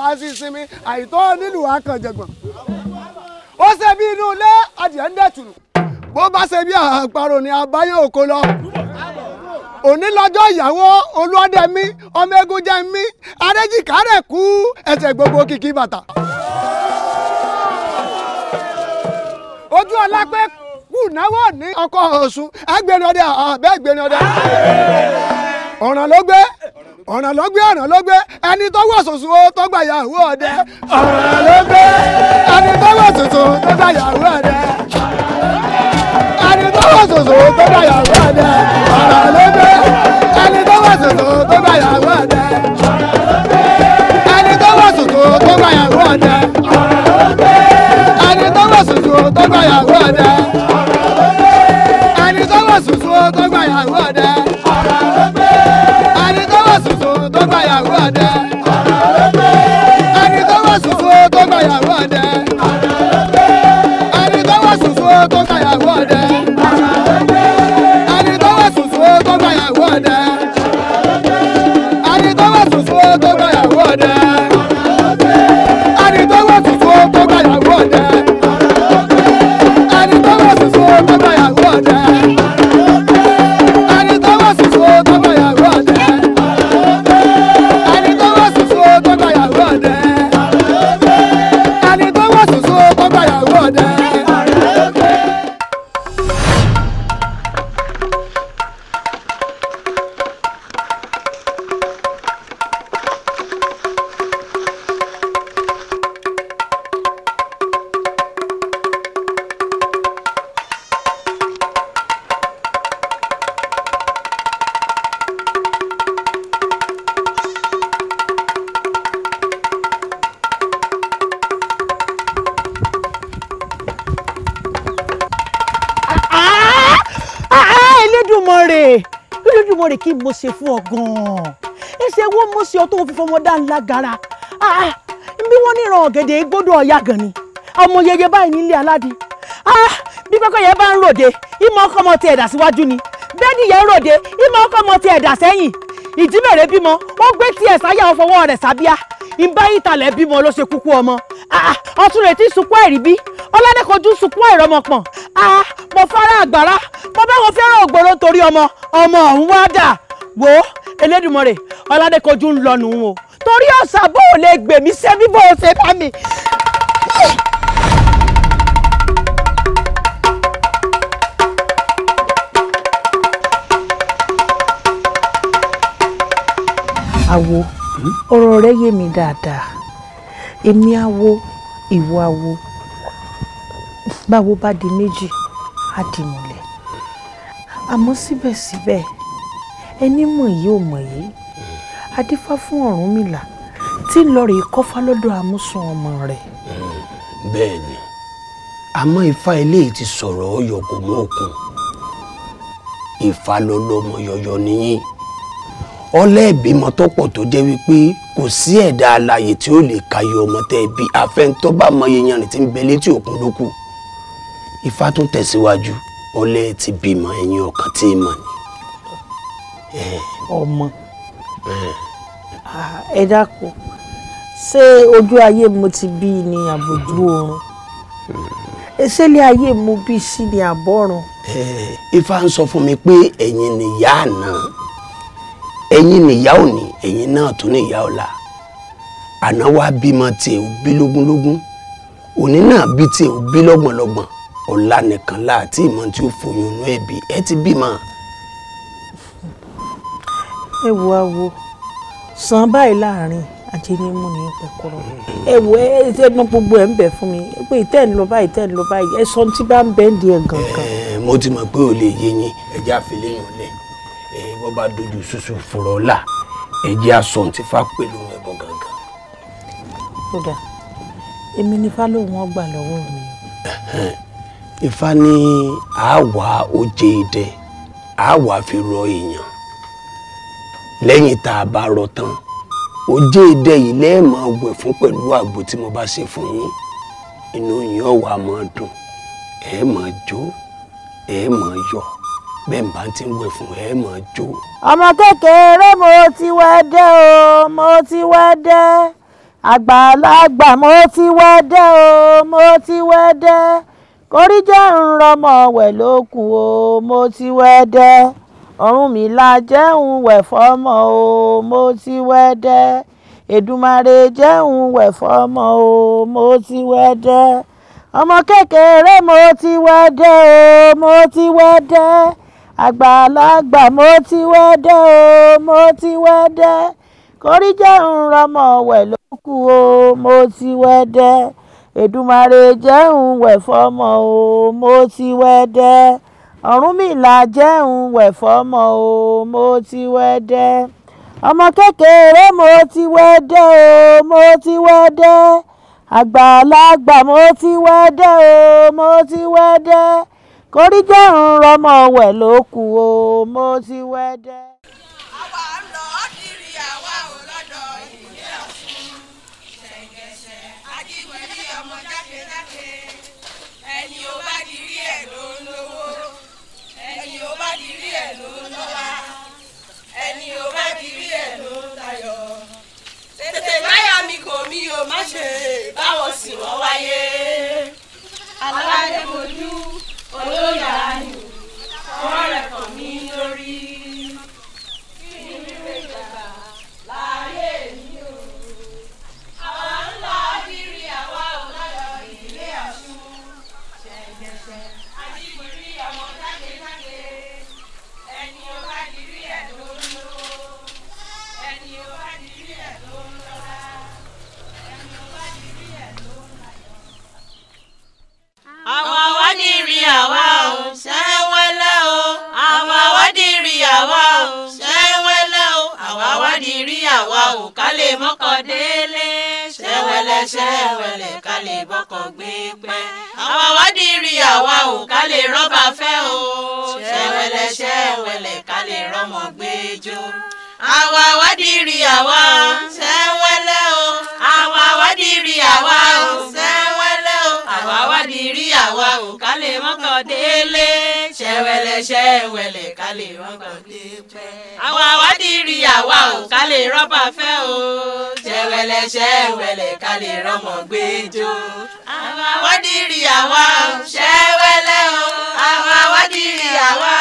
a sì sinmi àìtọ́ nílùú akànjẹ̀gbọ̀n. Ó ṣe bí inú ilé adìẹ ń dẹ̀tùnù. Bó bá ṣe bí àparò ni abáyé òkò lọ. Òní lọ́jọ́ ìyàwó Olúọdẹmí ọmọ egun jẹ́ mí Adéjìká rẹ̀ kú ẹsẹ̀ gbogbo kìkì bàtà. Ojú ọlá pé kù náwó ní ọkọ̀ Ọ̀ṣun ẹgbẹ̀rin ọdẹ àbẹ́ ẹgbẹ̀rin ọdẹ. Ọ̀ràn ló gbé ọ̀ràn ló gbé ọ̀ràn ló gbé ẹni tó wọ̀ sùsù ó tó gbà yàwó ọdẹ. Ọ̀ràn ló gbé ẹni tó wọ̀ sùsù tó gbà yàwó ọdẹ. Ẹni tó wọ̀ sùsù tó gbà yàwó ọdẹ. Ọ̀ràn ló gbé ẹni tó wọ̀ sùsù tó gbà yàwó ọdẹ. Ẹni tó wọ̀ sùsù tó gbà yàwó ọdẹ. Ẹni tó wọ̀ sùsù tó gbà yàwó ọdẹ. Ẹni tó wọ̀ sùsù tó gbà yàwó ọdẹ. Ẹni tó wọ̀ sùsù tó gbà yàwó ọdẹ. Ẹni tó wọ̀ sùsù tó gbà yàwó ọdẹ. Ẹni tó wọ̀ sùsù tó gbà yàwó ọdẹ. Ẹni tó wọ̀ sùsù tó gbà yàwó ọdẹ. Ẹni tó wọ̀ sùsù tó gbà yàwó ọdẹ. Ẹni tó wọ̀ sùsù tó gbà yàwó ọdẹ. Ẹni tó wọ̀ sùsù tó gbà yàwó ọdẹ. Ẹni tó wọ̀ sùsù tó gbà yàwó ọdẹ. Ẹni tó wọ̀ sùsù tó gbà yàwó ọdẹ. Ẹni tó wọ̀ sùsù tó gbà yàwó ọdẹ. Elédùmarè kí mo ṣe fún ọ gan-an ẹsẹ̀ wo mo ṣe ọ tó fi fọmọ dá ńlá gara bí wọ́n ní ìran ọ̀gẹ̀dẹ̀ gbọ́dọ̀ ọ̀yà gan ni ọmọ yẹyẹ báyìí nílé aládìí bí pẹ́pẹ́yẹ bá ń ròde ìmọ̀ ọkọ ọmọ ti ẹ̀dà síwájú ni bẹ́ẹ̀ni yẹn ń ròde ìmọ̀ ọkọ ọmọ ti ẹ̀dà sẹ́yìn ìjímèrè bímọ ó gbé tiẹ̀ sáyà ó fọwọ́ rẹ̀ sábíà ìbá ìtàlẹ̀ bímọ ló ṣe kúkú ọmọ ọtún rẹ̀ ti sunkún ẹ̀rí bí ọládẹ́kọ̀jú sunkún ẹ̀rọmọpọ̀n mo fara àgbàrá mo bá wọn fẹ́ràn ògbóró torí ọmọ ọmọ ọ̀hún wá dà wò ó Elédùmarè ọládẹ́kọ̀jú ń lọ nù ún o torí ọ̀sà bó o lè gbèmí sẹ́bí bó o ṣe bá mi. Àwo ọ̀rọ̀ rẹ yé mi dáadáa èmi àwo ìwọ àwo báwo bá di méjì á di mọ̀lẹ́ àmọ́ síbẹ̀síbẹ̀ ẹni mọ̀ yìí ò mọ̀ yìí adífá fún Ọ̀rúnmìlà tí ń lọ rèé kọ́fá lọ́dọ̀ amúsùn ọmọ rẹ̀. Bẹ́ẹ̀ ni àmọ́ ifá eléyìí ti sọ̀rọ̀ ọyọ̀ kò mú òkun Ifá lọ́lọ́mọ yọyọ nìyí ọlẹ́ẹ̀bímọ tó pọ̀ tó jẹ́ wípé kò sí ẹ̀dá alààyè tí ó lè kayọ ọmọ tẹ́ bí afẹ́ntọ́ bá mọ iye yanrìn tí ń bẹ létí òkun ló kù. Ifá tún tẹ̀síwájú ọlẹ́ẹ̀ ti bímọ ẹ̀yìn ọ̀kan tí ì mọ̀ ni. Ọmọ ẹ dákun ṣé ojú ayé mo ti bí ni àbójú oorun ṣé ilé ayé mo bí sí ni àbọ̀run. Ifá ń sọ fún mi pé ẹ̀yin nìyá àná ẹ̀yin nìyá òní ẹ̀yin náà tún nìyá ọ̀la àná wá bímọ tiẹ̀ ò bí lógúnlógún òní náà bí tiẹ̀ ò bí lọ́gbọ̀nlọ́gbọ̀n ọ̀la nìkan láti ìmọ̀ tí ó foyún inú ẹ̀ bí ẹ ti bímọ. Ẹ wo awo sàn báyìí láàrin ajé ní mú ní pẹkọrọ ẹ wo ẹ ẹnu gbogbo ẹ ń bẹ fún mi pé ìtẹ́ ń lọ báyìí ìtẹ́ ń lọ báyìí ẹ sọ tí bá ń bẹ́ ń di ẹ̀ gangan. Mo ti mọ̀ pé ò lè yé yín ẹjẹ́ àfilẹ́yìn ọ̀lẹ́ wọ́n bá dojú ṣoṣo fúnra ọ̀la ẹ̀jẹ̀ aṣọ tí fá pẹ̀lú ẹ̀bọ gangan. Kódà èmi ní Ifá lòun ọgbà lọ́wọ́ mi. Ifá ní àwa oje idẹ àwa fi rọ èèyàn lẹ́yìn tá a bá rọ tán oje idẹ yìí lẹ́ẹ̀mọ́ wẹ̀ fún pẹ̀lú àgbo tí mo bá ṣe fún yín inú yín ó wá máa dùn ẹ̀ máa jó ẹ̀ máa yọ̀ bẹ́ẹ̀ bá ti ń wẹ̀ fún ẹ máa jó. Ọmọ kékeré mo ti wẹ̀ dé o mo ti wẹ̀ dé Àgbàlagbà mo ti wẹ́dẹ́ o, mo ti wẹ́dẹ́. Kórí jẹ́ ń rọmọ wẹ̀ lókun o, mo ti wẹ́dẹ́. Ọ̀rúnmìlà jẹ́ ń wẹ̀ fọ́mọ o, mo ti wẹ́dẹ́. Èdùmàrè jẹ́ ń wẹ̀ fọ́mọ o, mo ti wẹ́dẹ́. Ọmọ kékeré mo ti wẹ́dẹ́ o, mo ti wẹ́dẹ́. Àgbàlagbà mo ti wẹ́dẹ́ o, mo ti wẹ́dẹ́. Kórí jẹ́ ń rọmọ wẹ̀ lókun o, mo ti wẹ́dẹ́. Èdùmàrè jẹ́ ń wẹ̀ fọ́mọ o, mo ti wẹ́dẹ́. Ọ̀rúnmìlà jẹ́ ń wẹ̀ fọ́mọ o, mo ti wẹ́dẹ́. Ọmọ kékeré mo ti wẹ́dẹ́ o, mo ti wẹ́dẹ́. Àgbàlagbà mo ti wẹ́dẹ́ o, mo ti wẹ́dẹ́. Kórí jẹ́ ń rọmọ wẹ̀ lókun o, mo ti wẹ́dẹ́. Àwa ń lọ kiri àwa ò lọ́dọ̀ ìdílé Ọ̀ṣun. Ṣẹ̀ǹgẹ̀ṣẹ̀ ajíwẹ̀rí ọmọ jákèjákè. Ẹni ó bá dirí ẹ̀ ló ń lówó. Ẹni ó bá dirí ẹ̀ ló ń lọ́lá. Ẹni ó bá dirí ẹ̀ ló ń tayọ̀. Tètè máyà mi kò mí o má ṣe báwọn sì wọ́n wáyé. Aládé mojú olóyè ayò ọwọ́ rẹ̀ kàn mí lórí. Kí ni wíwé ìjàgbá láyé mi o? Àwa ń lọ kiri àwa ò lọ́dọ̀ ìdílé Ọ̀ṣun. Ṣẹ̀ǹgẹ̀ṣẹ̀ ajíwìrí ọmọ jákèjákè. Ẹni ó bá dirí ẹ̀ ló ń lówó. Ẹni ó bá dirí ẹ̀ ló ń lọ́lá. Ẹni ó bá dirí ẹ̀ ló ń láyọ̀. Àwa wá dìrì àwa ò ṣẹ́wẹ́lẹ́ o. Àwa wá dìrì àwa ò ṣẹ́wẹ́lẹ́ o. Àwa wá dìrì àwa ò ká lè mọ́kọ délé. Ṣẹ́wẹ́lẹ́ ṣẹ́wẹ́lẹ́ ká lè bọ́kọ gbé pẹ́. Àwa wá dìrì àwa ò ká lè rọ́bà fẹ́ o. Ṣẹ́wẹ́lẹ́ ṣẹ́wẹ́lẹ́ ká lè rọ́mọ gbé jó. Àwa wá dìrì àwa ṣẹ́wẹ́lẹ́ o. Àwa wá dìrì àwa ò ṣẹ́wẹ́lẹ́ o. Àwa wá dìrì àwa ò ká lè mọ́kọ délé. Ṣẹ́wẹ́lẹ́ ṣẹ́wẹ́lẹ́ ká lè mọ́kọ dé pẹ́. Àwa wá dìrì àwa ò ká lè rọ́bà fẹ́ o. Ṣẹ́wẹ́lẹ́ ṣẹ́wẹ́lẹ́ ká lè rọ́mọ gbé jó. Àwa wá dìrì àwa ṣẹ́wẹ́lẹ́ o. Àwa wá dìrì àwa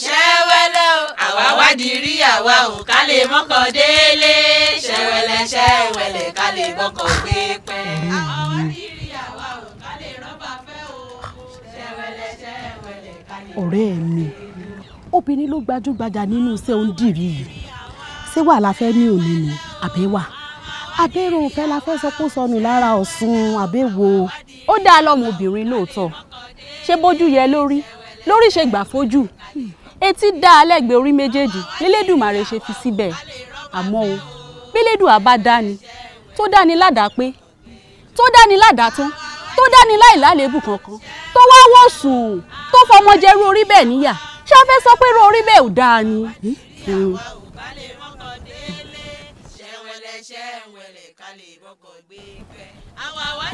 ṣẹ́wẹ́lẹ́ o. Àwa wá dìrì àwa ò ká lè mọ́kọ délé. Ṣẹ́wẹ́lẹ́ ṣẹ́wẹ́lẹ́ ká lè mọ́kọ gbé pẹ́. Àwa wá dìrì àwa ò ká lè rọ́bà fẹ́ o. Ṣẹ́wẹ́lẹ́ ṣẹ́wẹ́lẹ́ ká lè. Ọ̀rẹ́ mi, obìnrin ló gbajúgbajà nínú iṣẹ́ òǹdìrí yìí. Ṣé wà la fẹ́ ní òní ni àbẹ́wà? Abẹ́rùn òfẹ́ la fẹ́ sọ pé ó sọnù lára Ọ̀ṣun àbẹ́wò. Ó dáa lọ́mọbìnrin lóòótọ́. Ṣé bójú yẹ lórí? Lórí ṣe gbà fojú. Etí dá a lẹ́gbẹ̀ẹ́ orí méjèèjì lélédùmarè ṣe fi síbẹ̀. Àmọ́ o, bílédùà bá dání, tó dání ládàá pé, tó dání ládàá tán, tó dání láìlálébù kankan, tó wá wò sùn, tó fọmọ jẹrú orí bẹ́ẹ̀ níyà. Ṣé a fẹ́ sọ pé irú orí bẹ́ẹ̀ ò dáa ni?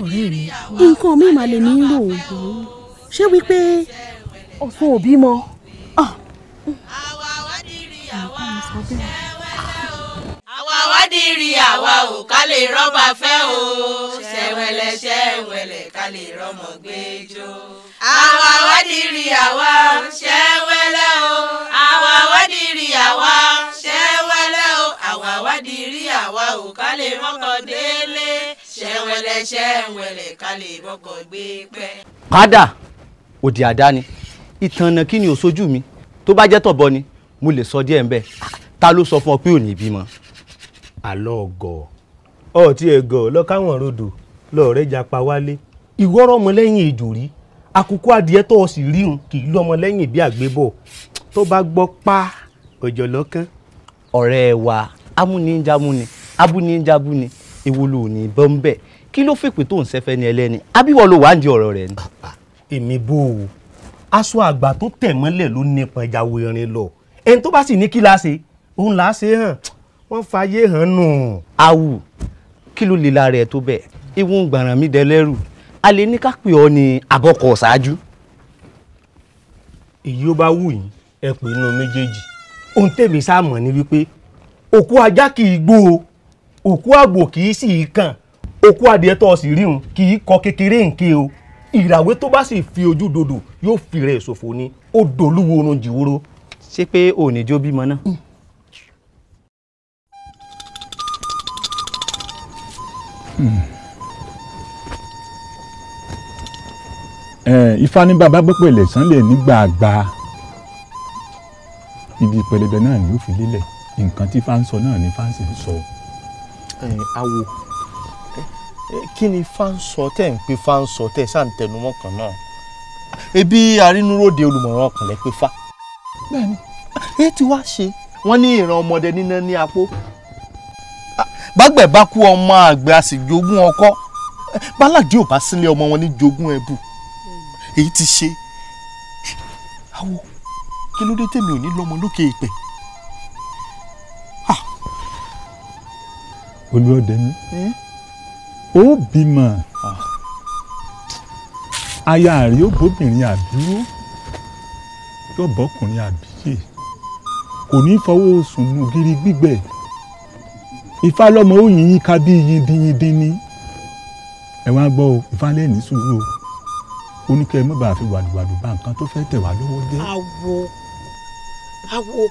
Ọ̀rẹ́ mi, nǹkan mi mà lè ní rò ó. Ṣé wípé Ọ̀ṣun ò bímọ? Àwa wá dìrì àwa ò ká lè rọ́bà fẹ́ o. Ṣẹ́wẹ́lẹ́ ṣẹ́wẹ́lẹ́ ká lè rọ́mọ gbé jó. Àwa wá dìrì àwa ṣẹ́wẹ́lẹ́ o. Àwa wá dìrì àwa ṣẹ́wẹ́lẹ́ o. Àwa wá dìrì àwa ò ká lè mọ́kọ délé. Ṣẹ́wẹ́lẹ́ ṣẹ́wẹ́lẹ́ ká lè bọ́kọ gbé pẹ́. Kádà òdì àdáni ìtànà kí ni ò sójú mi tó bá jẹ́ tọ̀bọ ni mo lè sọ díẹ̀ ńbẹ̀. Ta ló sọ fún ọ pé ò ní bímọ? Àlọ́ ọ̀gọ̀ ọ̀tí ẹ̀gọ̀ lọ́káwọn rodò lọ́ọ̀rẹ́ japa wálé ìwọ́rọ̀ ọmọ lẹ́yìn ìjò rí àkókò adìẹ tó o sì ríhun kì í lọ́mọ lẹ́yìn bí àgbébọ̀ tó bá gbọ́ pa ọ̀jọ̀ lọ́kàn. Ọ̀rẹ́ wa amúnijamúni abúnijabúni èwo ló ní bọ́ ń bẹ̀ kí ló fèpè tó ń sẹ́fẹ́ ní ẹlẹ́ni abíwọ́ ló wà ń di ọ̀rọ̀ rẹ̀ ni. Èmi bò ó aṣọ àgbà tó tẹ̀ mọ́lẹ̀ ló nípọn ìjàwó irin lọ ẹni tó bá sì ní kí la ṣe òun là á ṣe hàn wọ́n fàyè hàn nù. Awù kí ló lè lára ẹ tó bẹ́ẹ̀ ewu ń gbàràn mí dẹlẹ́rù a lè ní ká pè ọ́ ní abọ́kọ̀ ṣáájú. Èyí ó bá wù yín ẹ pè inú méjèèjì ohun tèmi sáàmọ̀ ni wípé òkú ajá kì í gbó o òkú àgbò kì í sì í kàn Òkú adìẹ tó o sì ríhun kì í kọ kékeré nké o. Ìràwé tó bá sì fi ojú dodo yóò fi rẹ̀ ṣòfò ni. Ó dolúwo orun jìwòrò. Ṣé pé òní jó bímọ náà. Ifá ní bàbá gbẹ́pẹ̀lẹ̀ sánlẹ̀ nígbàgbà ibi pẹlẹbẹ náà ni ó fi lélẹ̀. Nǹkan tí Ifá ń sọ náà ni Ifá sì ń sọ. Awo, kí ni Ifá ń sọ tẹ́ ń pé Ifá ń sọ tẹ́ ṣáà ń tẹnumọ́ kan náà? Ebi arínúróde olùmọ̀ràn ọkàn lẹ pé Fá. Bẹ́ẹ̀ni. Ẹ ti wá ṣe. Wọ́n ní ìran ọmọdé níná ní apó. Bágbẹ̀ bá kú ọmọ àgbẹ̀ a sì jogún ọkọ́. Bálàdé ò bá sílé ọmọ wọn ní jogún ẹbù. Èyí ti ṣe. Awo, kí ló dé tèmi ò ní lọ́mọ lókè ìpẹ́? Olúọdẹ mi, ó bímọ. Aya rẹ̀ ó bóbìnrin àbíwó, yóò bọ́kùnrin àbíyè. Kò ní fọwọ́ sùn nù gírí gbígbẹ. Ifá lọ́mọ ó yin yín ká bí yindínyindín ní. Ẹ wá gbọ́ o, Ifá lẹ́ẹ̀ní sùúrù o. Ó ní kẹ́ ẹ má bàa fi wàdùwàdù bá nǹkan tó fẹ́ tẹ̀ wá lọ́wọ́ jẹ́. Awo, awo,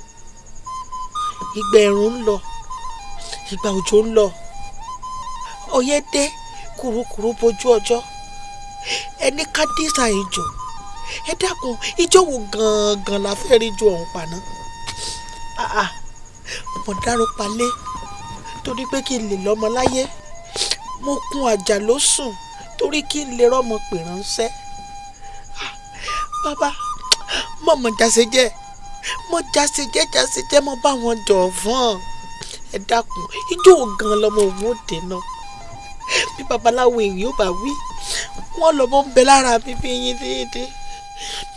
ìgbà ẹ̀rùn ń lọ, ìgbà òjò ń lọ, ọyẹ́ dé, kùrukùru bojú ọjọ́, ẹni ká dísà ìjò. Ẹ dákun, ìjọ wo gangan la fẹ́ rí ju ọ̀hún paná? Mo dárò palẹ̀ torí pé kí n lè lọ́mọ láyé. Mo kun àjà ló sùn torí kí n lè rọ́mọ pè ránṣẹ́. Bàbá, mọ̀mọ́ jàṣejẹ́, mo jàṣejẹ́ jàṣejẹ́, mo bá wọn jọ̀ fún. Ẹ dákun, ijó gan lọmọ òun ò dènà. Bí babaláwo èyí ò bá wí, wọ́n lọ́mọ ń bẹ lára mi bí yín déédéé.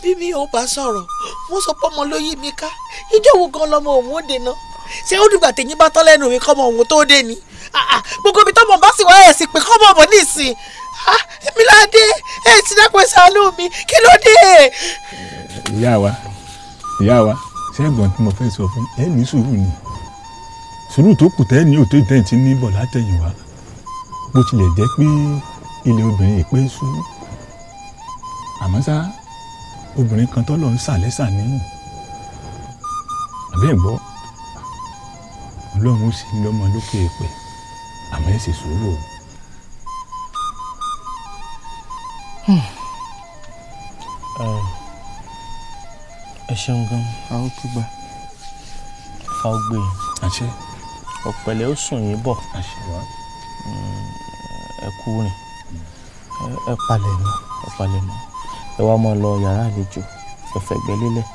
Bí mi ò bá sọ̀rọ̀, wọ́n sọ pọ́mọ ló yí mi ká. Ijó wo gan lọmọ òun ò dènà? Ṣé ó dìgbà tẹ̀yìn bá tán lẹ́nu mi kọ́mọ òun tó dé ni? Gbogbo ibi tọ́mọ bá sì wá ẹ̀ sì pé kọ́mọ ọ̀bọ̀ nísìn. Èmi ládé, ẹ̀ ti dákun ṣàánú mi, kí ló dé? Ìyá wa, ìyá wa, ṣẹ́gbọ̀n tí mo fẹ́ sọ fún ẹ ní sùúrù ni. Sùúrù tó kù tẹ́ ní òtó ìtẹ́ ti ní bọ̀ látẹ̀yìnwá. Bó tilẹ̀ jẹ́ pé ilé obìnrin ìpè sú. Àmọ́ ṣá, obìnrin kan tọ́lọ̀ ń sàlẹ́sà nínú. Àbẹ́ ẹ̀ gbọ́, Ọlọ́run ó sì ń lọ́mọ lókè èèpẹ̀, àmọ́ ẹ ṣe sùúrù o. Ẹ ṣeun gan, àwọn kúgbà fa ó gbé yín. Àṣẹ. Ọ̀pẹ̀lẹ̀ ó sùn yín bọ̀. Àṣẹ wa. Ẹ kú rìn, ẹ palẹ̀ mọ́, ẹ palẹ̀ mọ́. Ẹ wá mọ́ lọ yàrá àlejò, ẹ fẹ̀gbẹ́ lélẹ̀.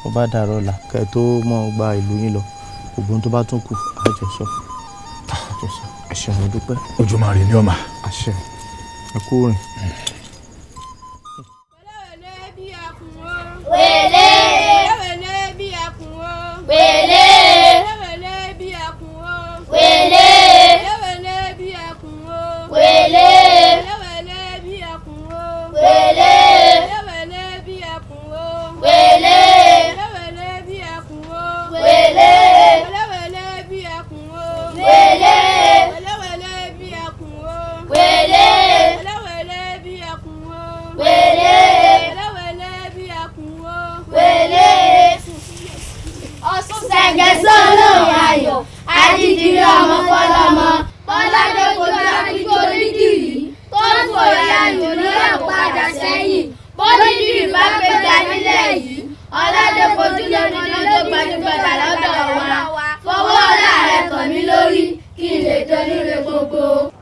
Bó bá dàrọ́ ọ̀la, kẹ́ ẹ tó mọ́ gba ìlú yín lọ. Gbogbo tó bá tún kù, àjọsọ. Àjọsọ. Ẹ ṣeun, mo dúpẹ́. Ojú máa rìn ní ọmọ. Àṣẹ. Ẹ kú rìn.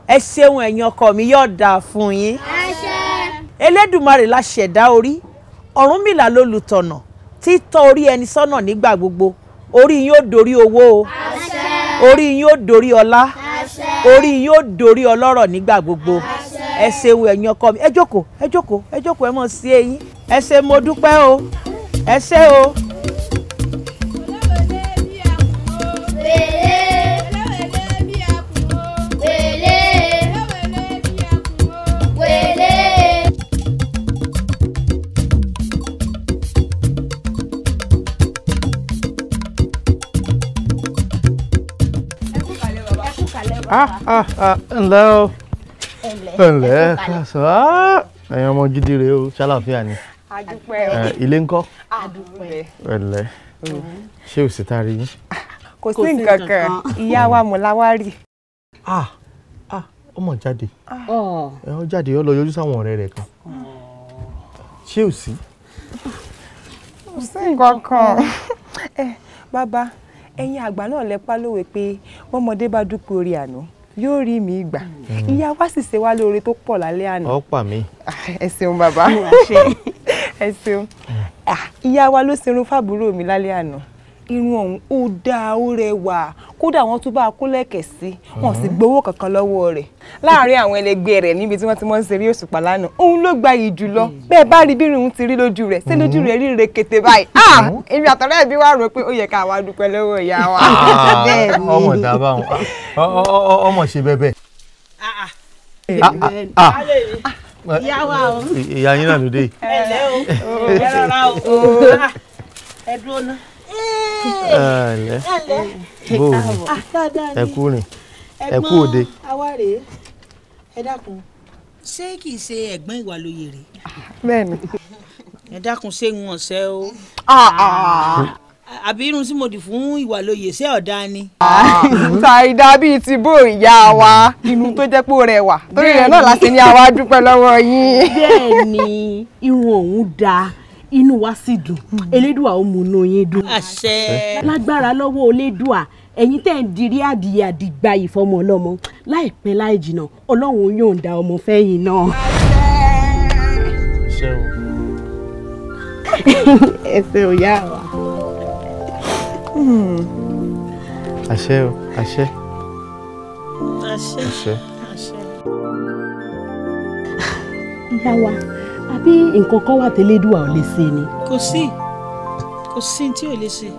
Ẹ ṣeun ẹ̀yin ọkọ mi, yóò dáa fún yín. Elédùmarè la ṣẹ̀dá orí, Ọ̀rúnmìlà lolùtọ̀nà tí tọ́ orí ẹni sọ́nà nígbà gbogbo. Orí yín ó dorí owó o, orí yín ó dorí ọlá, orí yín ó dorí ọlọ́rọ̀ nígbà gbogbo. Ẹ ṣeun ẹ̀yin ọkọ mi, ẹ jókòó, ẹ jókòó, ẹ jókòó, ẹ mọ̀ sí eyín. Ẹ ṣé, mo dúpẹ́ o, ẹ ṣé o. Ǹlẹ́ o, Ẹ̀ǹlẹ́ káàsán, ẹ̀yin ọmọ gidi rèé o, ṣàlàáfíà ni. Adúpẹ́. Ilé ńkọ́? Adúpẹ́. Ẹ̀ǹlẹ́, ṣé o sì ta rí yín? Kò sí nǹkan kan, ìyá wa Mọ̀láwárì. Ọmọ jáde. Ó jáde, ó lọ yọjú sáwọn ọ̀rẹ́ rẹ̀ kan. Ṣé o sí? Kò sí nǹkan kan. Bàbá, ẹ̀yin àgbà náà lẹ pa lówe pé bọ́mọdé bá dúpẹ́ orí àná yóò rí mi gbà. Ìyá wa sì ṣe wá lóore tó pọ̀ lálẹ́ àná. Ó pa mí. Ẹ ṣeun bàbá, ẹ ṣeun. Ìyá wa ló ṣerun fábúrò mi lálẹ́ àná. Irun ọ̀hún ó dáa, ó rẹwà, kódà wọ́n tún bá a kó lẹ̀kẹ̀ sí, wọ́n sì gbowó kankan lọ́wọ́ rẹ̀. Láàárín àwọn ẹlẹgbẹ́ rẹ̀ níbi tí wọ́n ti mọ́ ń ṣeré òṣùpá lánàá, òun ló gbayì jùlọ. Bẹ́ẹ̀ bá rí bí irun ti rí lójú rẹ̀, ṣé lójú rẹ̀ rí rekete báyìí? Èmi àtọ̀rẹ́ mi wá rò pé ó yẹ ká wá dúpẹ́ lọ́wọ́ ìyá wa. Ọmọ dábàá wọn, ọmọ ṣe bẹ́bẹ̀. Ìyá wa o. Ìyá yín náà ló dé. Ẹ lẹ́ o, ẹ rọra o, ẹ dúró ná. Ẹ̀lẹ́, bóòlù, ẹ kú rìn, ẹ kú òde. Àwa rèé, ẹ dákun, ṣé kìí ṣe ẹ̀gbọ́n Ìwàlóye rèé? Bẹ́ẹ̀ni. Ẹ dákun, ṣé ń ọ̀sẹ̀ o? Àbí irun tí mo dì fún Ìwàlóye ṣé ọ̀dà ni? Ṣàìdá bíi ti bó ìyá wa, irun tó jẹ́ pé ó rẹwà, torí rẹ̀ náà la ṣe ní àwa dúpẹ́ lọ́wọ́ yín. Bẹ́ẹ̀ni, irun ọ̀hún dáa, inú wa sì dùn, Elédùà ó múnú yín dùn. Àṣẹ. Lágbára lọ́wọ́ Elédùà, ẹ̀yin tẹ́ ń dirí adìyẹ àdìgbà ìfọmọ ọlọ́mọ, láìpẹ́ láì jìnnà Ọlọ́run yóò dá ọmọ fẹ́yìn náà. Àṣẹ o. Ẹsẹ̀ ò yá wa. Àṣẹ o, àṣẹ. Àṣẹ. Àṣẹ. Ìyá wa, àbí nǹkan kan wà tẹ́lẹ́dùà ò lè ṣe ni? Kò sí, kò sí tí ò lè ṣe.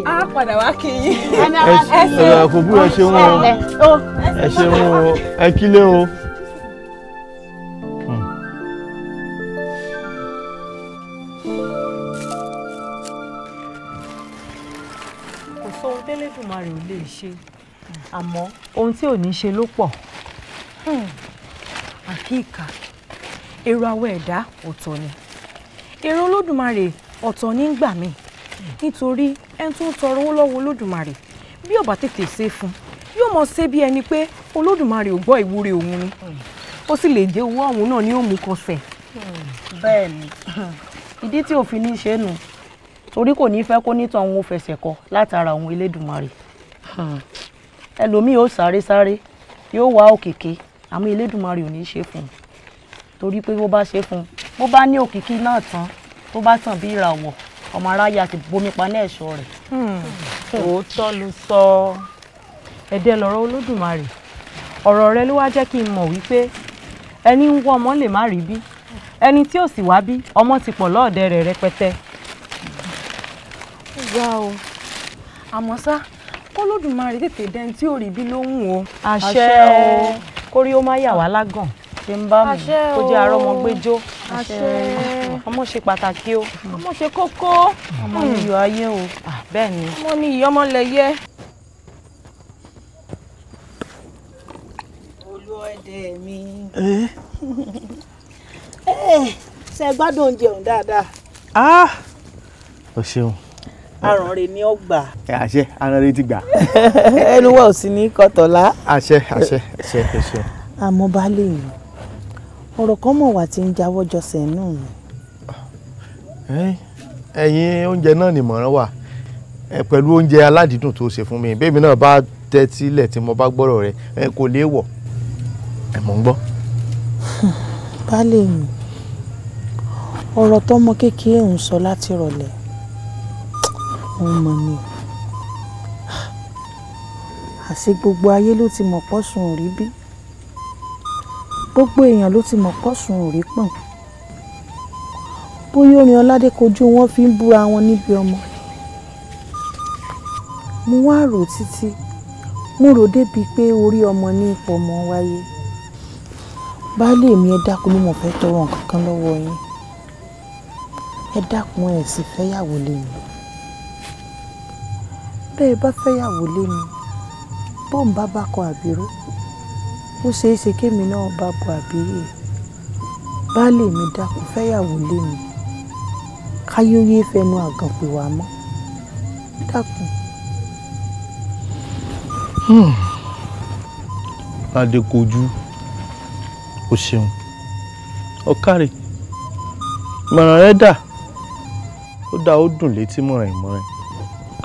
A padà wá kí yín. Ẹ kò bú, ẹ ṣeun o, ẹ ṣeun o, ẹ kílé o. Kò sóhun tẹ́lẹ́dùmarè ò lè ṣe, àmọ́ ohun tí ò ní ṣe ló pọ̀. Àkíkà, èrò àwọ̀ ẹ̀dá ọ̀tọ̀ ni, èrò Olódùmarè ọ̀tọ̀ ní gbà mí, nítorí ẹni tó ń tọrọ owó lọ́wọ́ Olódùmarè bí ó bá tètè ṣe fún yóò mọ̀ ṣe bí ẹni pé Olódùmarè ò gbọ́ ìwúre òun ni, ó sì lè jẹ́ owó ọ̀hún náà ní òmù kọsẹ̀. Bẹ́ẹ̀ ni, ìdí tí òfin ní í ṣe nù, torí kò ní fẹ́ kó nítàn òun ó fẹsẹ̀ kọ látara òun Elédùmarè. Ẹlòmíì ó sáré sáré yóò wá òkìkí, àmọ́ Elédùmarè ò ní í ṣe fún un, torí pé bó bá ṣe fún un, bó bá ní òkìkí náà tán, tó bá tàn bí ìràwọ̀, ọmọ aráyé àti bomi pa ní ẹ̀ṣọ́ rẹ̀. Òótọ́ ló sọ, ẹ̀dẹ́ lọ̀rọ̀ Olódùmarè. Ọ̀rọ̀ rẹ ló wá jẹ́ kí n mọ̀ wípé ẹni ń wọ́ ọmọ lè má rí bí, ẹni tí ò sì wá bí ọmọ ti pọ̀ lọ́ọ̀dẹ rẹ̀ rẹpẹtẹ. Ó ga o, àmọ́ ṣá k'Olódùmarè tètè dẹni tí ò rí bí lóhùn o. Àṣẹ o, kórí ó má yà wá lágàn, ṣe ń bá mi kó jẹ́ arọ́mọ gbẹ́jọ́. Ọmọ ṣe pàtàkì o, ọmọ ṣe kókó, ọmọ ní iyọ̀ ayé o. Bẹ́ẹ̀ ni, ọmọ ní iyọ̀ ọmọ lẹyẹ. Olúọdẹ mi, ṣe gbádùn oúnjẹ ọ̀hún dáadáa? O ṣeun. Aràn rẹ̀ ni ó gbà. Àṣẹ, aràn rẹ̀ ti gbà. Ẹnu wa ò sí ní kọtọ̀lá. Àṣẹ, àṣẹ, àṣẹ, ẹ ṣeun. Àmọ́ baálé mi, ọ̀rọ̀ kan mọ̀ wá tí ń jáwọ́ jọsẹ̀ nù mí. Ẹ̀yin oúnjẹ náà nìmọ̀ràn wà pẹ̀lú oúnjẹ aládìídùn tó ṣe fún mi, bẹ́ẹ̀ mi náà bá tẹ́tí lẹ̀ tí mo bá gbọ́rọ̀ rẹ̀ kò léèwọ̀, ẹ̀ mọ̀ ń gbọ́. Baálé mi, ọ̀rọ̀ tọmọ kékeré ń sọ láti rọ̀lẹ́ òun mọ̀ ni, àṣé gbogbo ayé ló ti mọ̀ pọ́sùn ò rí bí, gbogbo èèyàn ló ti mọ̀ pọ́sùn ò rí pọ̀n, bóyá orin Ọládékojú wọn fi ń búra wọn níbi ọmọ. Mo wá rò títí, mo rò débi pé orí ọmọ ní ipò ọmọ wáyé. Baálé mi, ẹ dákun, mo mọ̀ fẹ́ tọrọ nǹkan kan lọ́wọ́ yín, ẹ dákun, ẹ sì fẹ́yàwó lé mi. Bẹ́ẹ̀ bá fẹ́yàwó lé mi, bóun bá bá kọ àbíró, Ó ṣeé ṣe kémi náà bá bo àbíyè. Baálé mi dákun fẹ́yàwó lé mi. Káyóyé fẹnu àgàn pè wá mọ́. Dákun. Ládékojú, o ṣeun, ọ̀kàrẹ̀, ìmọ̀ràn rẹ dà, ó dá ó dùn létí mọ̀rìnmọ̀rìn,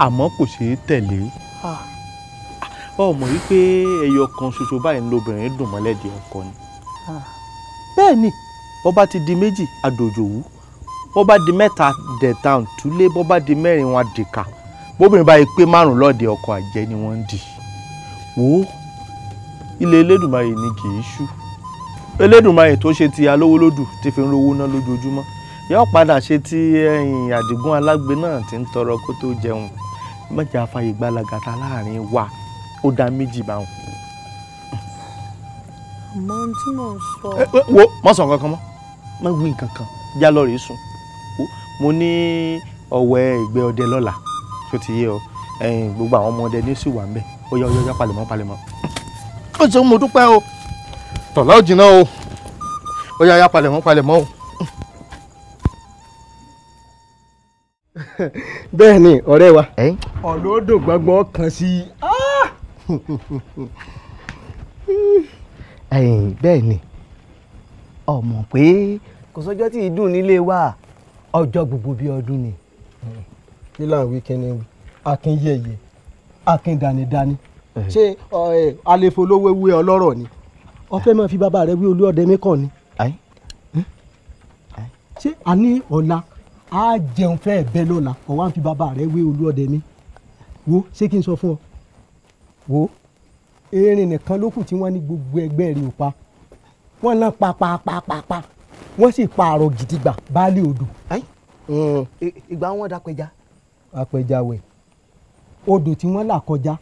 àmọ́ kò ṣeé tẹ̀lé. Ọ mọ̀ wípé ẹyọ kan ṣoṣo báyìí lobìnrin dùn mọ́lẹ́dẹ̀ ọkọ ni. Bẹ́ẹ̀ ni, bó bá ti di méjì àdòjòwú, bó bá di mẹ́ta dẹ̀ta ǹtúlé, bó bá di mẹ́rin wọn àdìkà, bóbìnrin báyìí pé márùn lọ́ọ̀dẹ̀ ọkọ àjẹ́ ni wọ́n ń dì. Wò ó, ilé Elédùmarè ni kì í ṣú. Elédùmarè tó ṣe ti alówólódù tí fi ń rówó ná lójoojúmọ́ yóò padà ṣe ti ẹ̀yìn Àdìgún alágbe náà tí ń tọrọ kó tó jẹun. Mọ̀jà fàyè gbalagata láàrin wa, ó dá méjì báwọn. Àmọ́ ohun tí mò ń sọ. Wo má sọ nǹkan kan mọ́, má wí nǹkan kan, já lọ rèé sùn. Mo ní ọ̀wẹ́ ìgbẹ́ ọdẹ lọ́la, tó ti yé ọ, gbogbo àwọn ọmọ ọdẹ ní sì wà ń bẹ̀. Ó yá ó yá palẹ̀mọ́ palẹ̀mọ́. Ó ṣeun, mo dúpẹ́ o, tọ̀lá ò jìnnà o, ó yá yá palẹ̀mọ́ palẹ̀mọ́ o. Bẹ́ẹ̀ ni ọ̀rẹ́ wa, ọ̀nà odò gbọ́ngbọ́n kan sí i. Bẹ́ẹ̀ ni, ọmọ pé kò sọ́jọ́ tí ìdùn nílé wa, ọjọ́ gbogbo bíi ọdún ni. Kí là ń wí kí ni wí, akin yẹ̀yẹ̀, akin danidani, ṣé àlefolówó wé ọlọ́rọ̀ ni? Ọfẹ́ máa fi bàbá rẹ wí Olúọdẹ mi kàn ni. Ṣé a ní ọ̀la á jẹun fẹ́ bẹ́ lọ́la, ọ̀wá ń fi bàbá rẹ wí Olúọdẹ mi? Wo ṣé kí n sọ fún ọ? Wo erin nìkan ló kù tí wọ́n ní gbogbo ẹgbẹ́ rẹ̀ ò pa. Wọ́n náà pa pa pa pa pa, wọ́n sì pa àrò gidigba baálé odò. Ìgbà wọn dapẹja. Apẹja wẹ̀, odò tí wọ́n là kọjá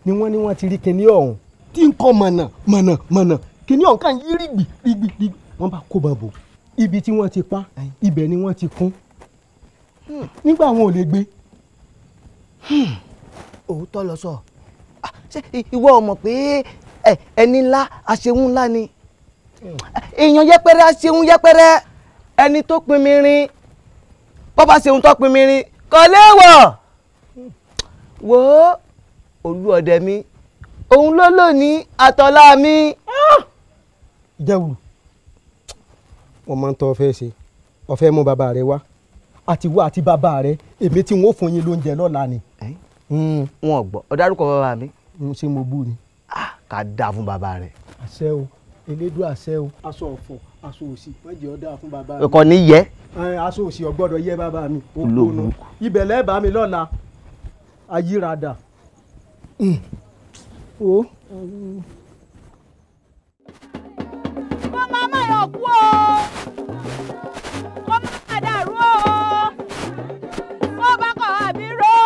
ni wọ́n ní wọ́n ti rí kinní ọ̀hún tí ń kọ́ mọ̀nà mọ̀nà mọ̀nà, kinní ọ̀hún kàn yí rígbì rígbì rígbì, wọ́n bá kó bọ̀ bò. Ibi tí wọ́n ti pa, ibẹ̀ ni wọ́n ti kún. Nígbà wọn ò lè gbé. Òótọ́ lọ sọ. Ṣé ìwọ ò mọ̀ pé ẹni ńlá aṣeun ńlá ni? Èèyàn yẹpẹrẹ aṣeun yẹpẹrẹ, ẹni tó pin mi rin, bọ́ bá ṣeun tó pin mi rin kò léèwọ̀. Wò ó, Olúọdẹ mi, òun ló lónìí àtọ̀lá mi. Ìjẹ́wùrù, wọ́n máa ń tọ́ ọ fẹ́ ṣe, ọ fẹ́ mú bàbá rẹ wá, àti wá àti bàbá rẹ, èmi tí wọ́n fún yín lóúnjẹ lọ́la ni. Wọn ò gbọ́, ọ dárúkọ bàbá mi. Ṣé mo bú ni? Ká dáa fún bàbá rẹ. Àṣẹ o, elédùn àṣẹ o. Aṣọ ọ̀fọ̀, aṣọ òsì, wọ́n jẹ́ ọ dáa fún bàbá mi. Ọkọ ní yẹ. Aṣọ òsì ò gbọ́dọ̀ yẹ bàbá mi. Olóògùn. Ibẹ̀ lẹ́ẹ̀ bá mi lọ́la, ayírada. O. Kó máa má yọ̀ kú o, kó má dàrú o, kó bá kọ̀ àbí ro,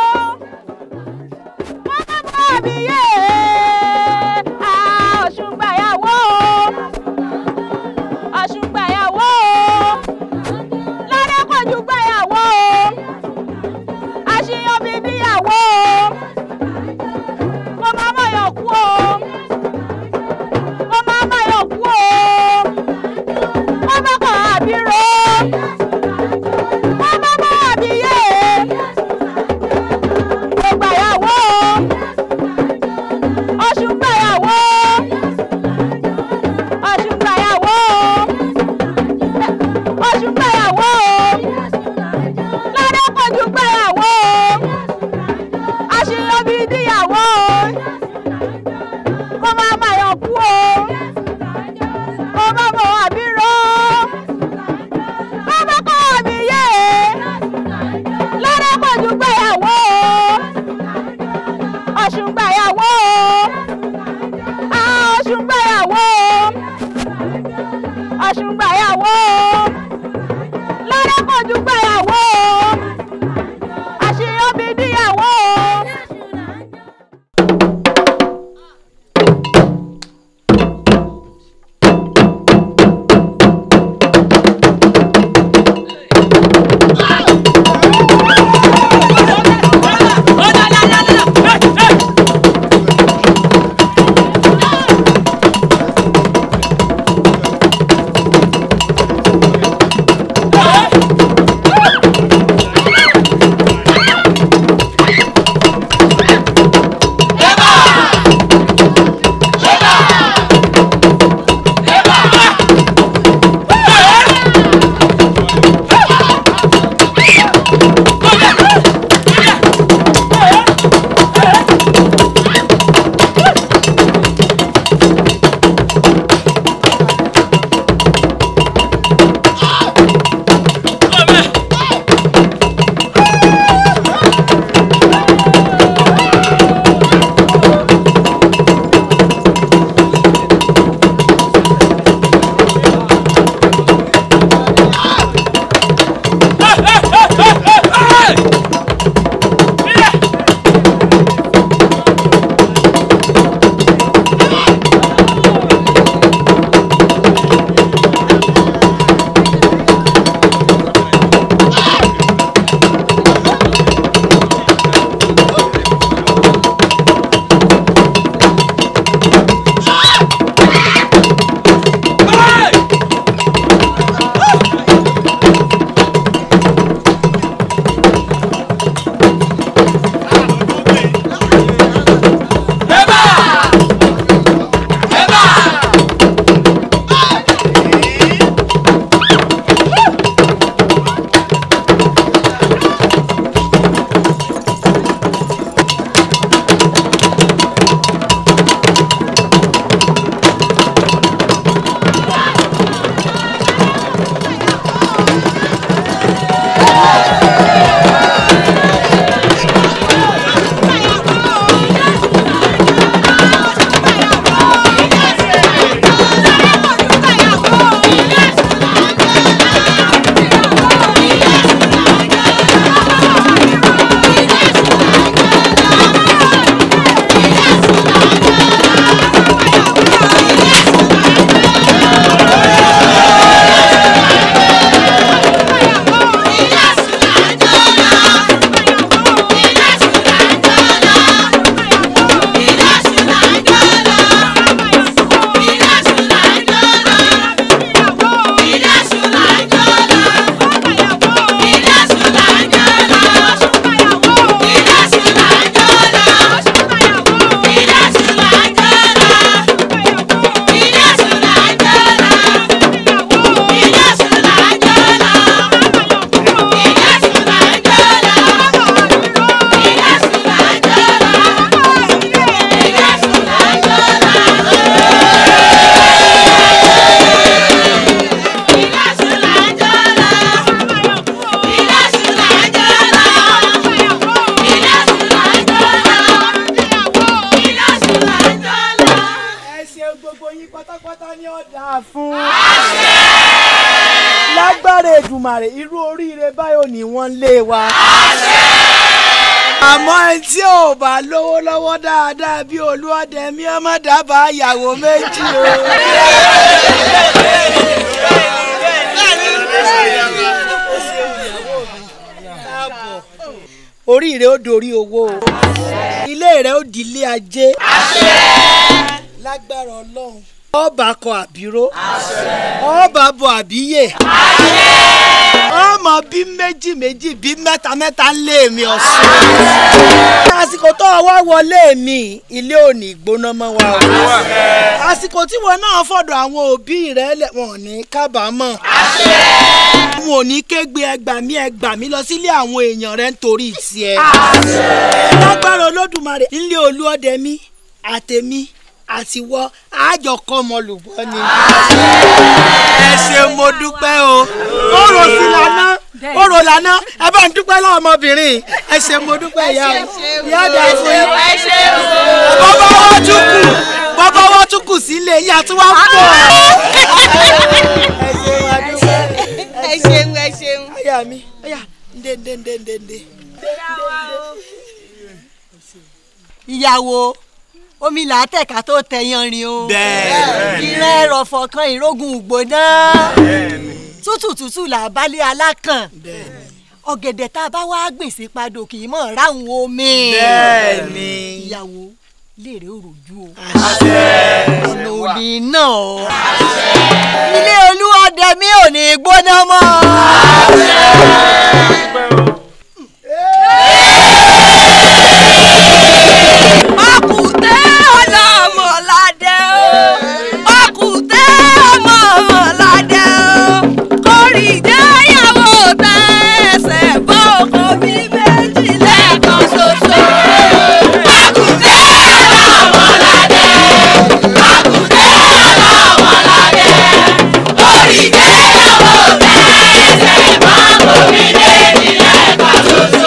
kó má bọ́ àbí yé, Ọ̀ṣun gbàyàwó o, Ọ̀ṣun gbàyàwó o, Ládékọ̀jú gbàyàwó o, Àṣeyọbí níyàwó o, kó má má yọ̀ kú o, kó má má yọ̀ kú o, kó má kọ̀ àbí ro, kó má bọ́ àbí yé, kó gbàyàwó o, Ọ̀ṣun gbàyàwó o, Ọ̀ṣun gbàyàwó o, Ọ̀ṣun gbàyàwó o, Ládékọ̀jú gbàyàwó o, Àṣeyọbí níyàwó o, kó má má yọ̀ kú o, kó má bọ̀ àbí ro, kó má kọ́ àbí yé, Ládékọ̀jú gbàyàwó o, Ọ̀ṣun gbàyàwó o, Gbogbo yín pátápátá ní ọ̀dà fún. Lágbára Èdùmàrè, irú oríire báyìí ò ní wọ́n lé wa. Àmọ́ ẹni tí ò bá lówó lọ́wọ́ dáadáa bí Olúọdẹ mi ọmọ dábàá ìyàwó méjì o. Orí rẹ ó dorí owó o, ilé rẹ ó di ilé ajé. Lágbára Ọlọ́run, ọba kọ àbíró, ọba bọ àbíyè, ọmọ bí méjì méjì bí mẹ́ta mẹ́ta ń lé mi ọ̀sùn. Àsìkò tó wá wọlé mi, ilé ò ní gbóná mọ́ wa o. Àsìkò tí wọn náà fọ̀dọ̀ àwọn òbí rẹ lẹ̀, wọn ò ní kábàámọ̀. Wọn ò ní kégbe ẹgbàmí ẹgbàmí lọ sílé àwọn èèyàn rẹ nítorí tiẹ̀. Lágbára Olódùmarè, nílé Olúọdẹ mi àtèmi àtiwọ́ àjọkọ́ ọmọlùbọ́ ni. Ẹ ṣé mo dúpẹ́ o. Orò sí lànà, orò lànà, ẹ bá ń dúpẹ́ lọ́wọ́ ọmọbìnrin. Ẹ ṣé mo dúpẹ́ ìyá o. Ìyá dà fún yín. Bàbá wa tún kù, bàbá wa tún kù sílé yín àti wá pọ̀. Ẹ ṣé wa dúpẹ́. Ẹ ṣeun, ẹ ṣeun. Ọyà mi, ọyà, ǹdè ǹdè ǹdè ǹdè ǹdè. Ìyàwó, omi là á tẹ̀ka tó tẹ̀yàn rin o. Ìran ẹrọ̀fọ̀ kan ìrógun ògbóná. Tútù tútù là á bálé alákàn. Ọ̀gẹ̀dẹ̀ tá a bá wá gbìn sí padò kì í mọ̀ ráhùn omi. Ìyàwó, léèrè òròjú o. Ọ̀nà òní náà o. Ilé Olúọdẹ mi ò ní gbóná mọ́. Ọkùtẹ́ ọlọ́mọládé o, ọkùtẹ́ ọmọládé o, kórìíjẹ́ ìyàwó tẹ̀sẹ̀ bọ́ ọkọ bí méjì lẹ́ẹ̀kan ṣoṣo. Ọkùtẹ́ ọlọ́mọládé, ọkùtẹ́ ọlọ́mọládé, kórìíjẹ́ ìyàwó tẹ̀sẹ̀ bọ́ ọkọ bí méjì lẹ́ẹ̀kan ṣoṣo.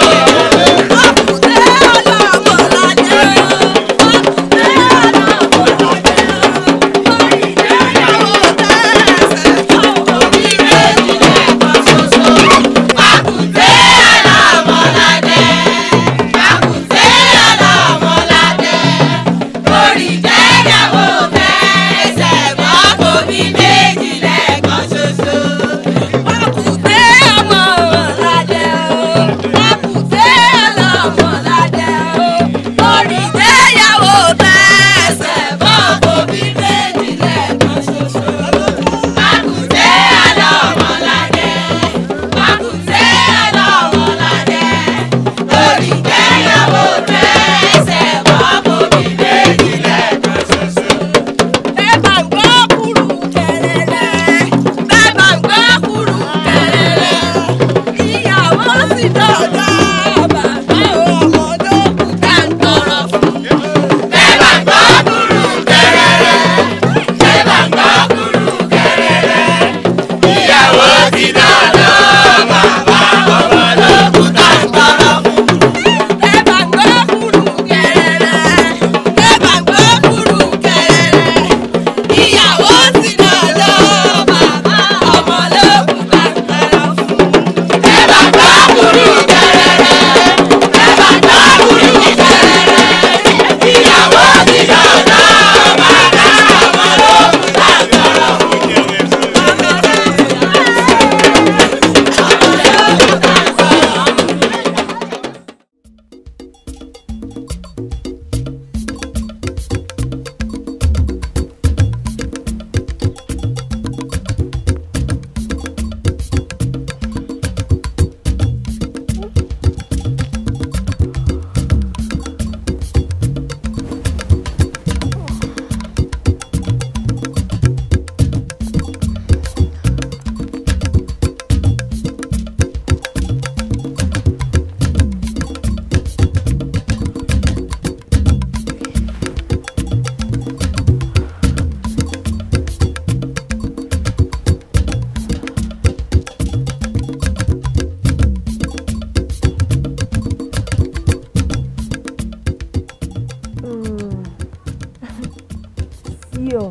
dì ọ́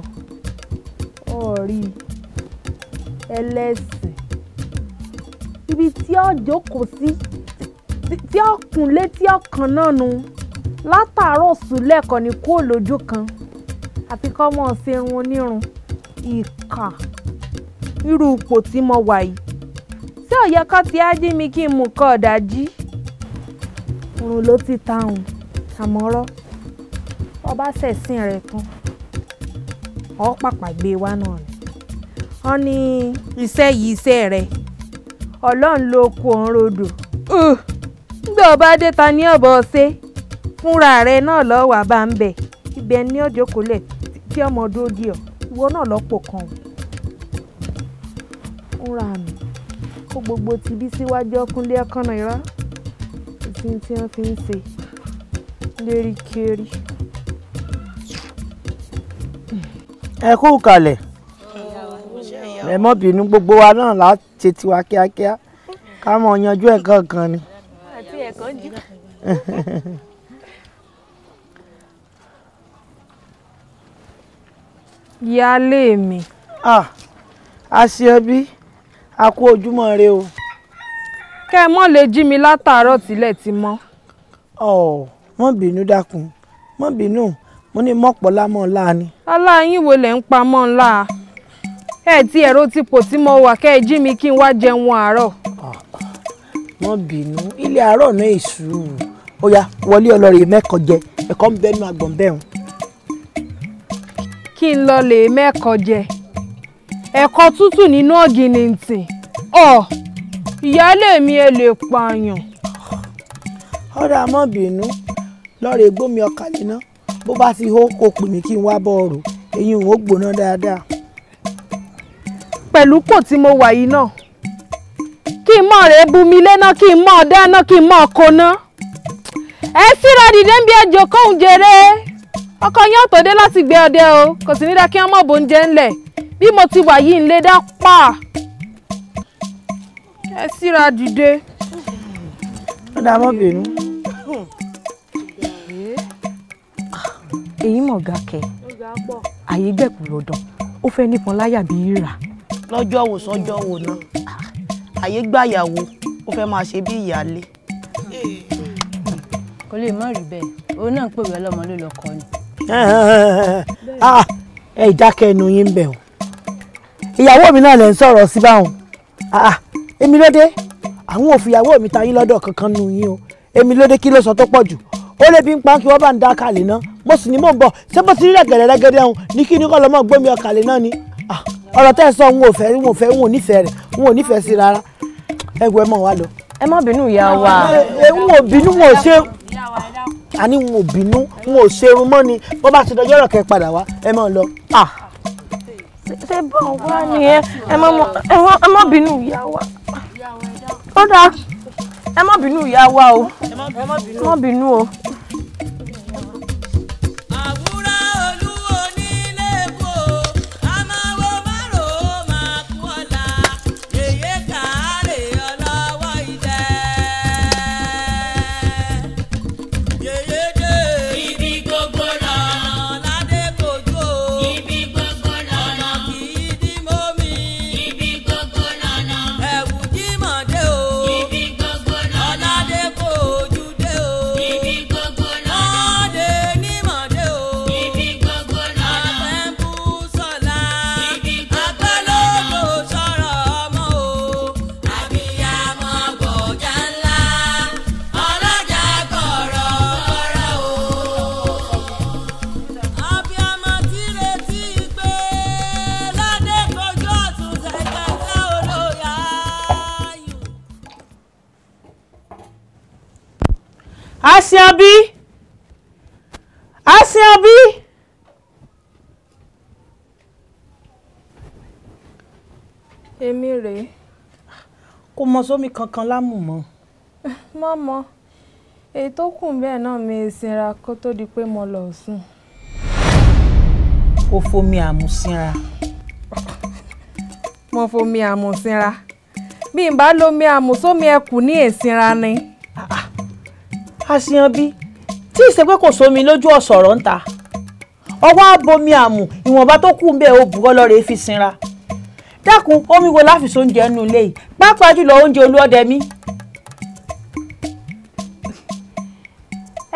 ọ̀rí ẹlẹ́sìn ibi tí ó jókòó sí tí ó kùn létí ọkàn náà nu látàárọ̀ sùlẹ̀ kọ́ ni kúrò lójú kan àfi kọ́ mọ̀ ṣe irun onírun ìkà irú ipò tí mo wà yìí tí ó yẹ kó ti á jí mi kí n mú kọ́ ọ̀dájí òrùn ló ti taùn àmọ́rọ́ ọba ṣẹ̀sìn rẹ̀ tán ọ̀ pàpà gbé wa náà ni wọ́n ní iṣẹ́ yìí iṣẹ́ rẹ̀ ọlọ́run ló kú òun rodò nígbà ọba dé ta ní ọ̀bọ̀ ṣe fúnra rẹ̀ náà lọ́wọ́ àbá ń bẹ̀ ibẹ̀ ní ọjọ́ kò lẹ̀ tí ọmọ dúró di ọ ìwọ náà lọ́pọ̀ kan ń ra mi kó gbogbo ti bí síwájú ọkúnlé ọkànnà irọ́ ìsìn tí wọ́n fi ń ṣe lérí kiri. Ẹ kú kalẹ̀, ẹ mọ́ bínú, gbogbo wa náà là á ṣe tiwa kíákíá ká mọ̀ yanjú ẹ̀ kankan ni. Àti ẹ̀kọ́ jù. Ìyáálé mi. A ṣe ẹbí, a kú ojúmọ́ re o. Kẹ́ ẹ mọ́ lè jí mi látàárọ̀ tílẹ̀ ti mọ́. Ọ̀ mọ́ bínú dákun, mọ́ bínú, mo ní mọ́pọ̀lá mọ́ ńlá ni. Ọlá yín wo lẹ̀ ń pamọ́ ńlá? Ẹ ti ẹ̀rọ ti pò tí mo wà kẹ́ ẹ jí mi kí n wá jẹun àárọ̀. Mọ́ bínú, ilé àárọ̀ náà èṣù. Ó yá wọlé ọlọ́rẹ̀ mẹ́kọ̀ọ́ jẹ, ẹ̀kọ́ ń bẹ́nu àgbọ̀n bẹ́ẹ̀ hùn. Kí n lọ lè mẹ́kọ̀ọ́ jẹ ẹ̀kọ́ tútù nínú ọ̀gìnìntì ọ̀ ìyáálé mi ẹ lè pààyàn. Ọ̀rẹ́ àmọ́ bínú lọ́ọ̀rẹ́ gbómi ọkà léná bó bá ti hó kó pè mí kí n wá bọ́ ọ̀rọ̀ eyín ò gbóná dáadáa. Pẹ̀lú pò tí mo wà yìí náà kí n mọ̀ rẹ̀ bu mi léná kí n mọ̀ dáná kí n mọ̀ koná. Ẹ síra dìde ń bí ẹjọ́ kóhun jèrè ọkọ yín ọ̀tọ̀ dé láti gbé ọdẹ o kò sì ní dá kí wọ́n mọ̀ bóúnjẹ ńlẹ̀ bí mo ti wà yìí ń lé dá pa ẹ síra dìde. Ó dáa mọ́ bínú. Èyí mọ̀ ga kẹ́ àyè gbẹ̀kú lọ́dọ̀ ó fẹ́ nípọn láyà bí rírà. Lọ́jọ́ wo sọ́jọ́ wo náà àyè gbàyàwó ó fẹ́ máa ṣe bí ìyáálé. Kò lè má rí bẹ́ẹ̀, òun náà ń pèwé ọlọ́mọ ló lọ kọ́ ni. Ẹ ìdákẹ́ ẹnu yín ń bẹ̀ o, ìyàwó mi náà lè ń sọ̀rọ̀ sí báwọn. Èmi ló dé, àwọn ò fìyàwó mi ta yín lọ́dọ̀ kankan nù yín o. Èmi ló dé, kí ló sọ tó pọ̀ jù? Ó lè bí ń pa kí wọ́n bá ń dá kàlẹ̀ náà, mo sì ní mò ń bọ̀. Ṣé bó ti rí rẹ̀gẹ̀rẹ̀ rẹ́gẹ́dẹ́ ọ̀hún ní kí ní kọ́ lọ́mọ gbómi ọkàlẹ̀ náà ni? Ọ̀rọ̀ tẹ́ ẹ sọ òun ò fẹ́, òun ò fẹ́, òun ò nífẹ̀ẹ́ rẹ̀, òun ò nífẹ̀ẹ́ sí rárá. Ẹ gbọ́ ẹ mọ̀ wá lọ. Ẹ má bínú ìyá wa. N ò bínú, n ò ṣe, àní n ò bínú, n ò ṣerun mọ́ ni. Bó bá ti dọjọ́ ọ̀rọ̀ kẹ́ padà wá, ẹ má lọ. Ṣé bọ́ọ̀ wá ni ẹ ẹ má bínú ìyá wa. Ó dáa, ẹ má bínú ìyá wa o, ẹ má bínú o. Asianbi, Asianbi. Èmi rèé. Kò mọ sómi kankan lámù mọ́. Mọ́mọ́, èyí tó kù bẹ́ẹ̀ náà mi sinra kó tó di pé mo lọ sùn. Ó fomi àmú sínra. Mo fomi àmú sínra. Bí n bá lomi àmú sómi ẹkù ní èsìnra ni. Asianbi, tí ìṣe pé kò sómi lójú ọ̀sọ̀rọ̀ ń ta. Ọwọ́ abomi àmù ìwọ̀nba tó kù ń bẹ̀ ó bùrọ́ lọ́rẹ̀ fi sinra. Dákun, omi wo la fi sóúnjẹ nínú ilé yìí, pàápàá jùlọ oúnjẹ Olúọdẹ mi.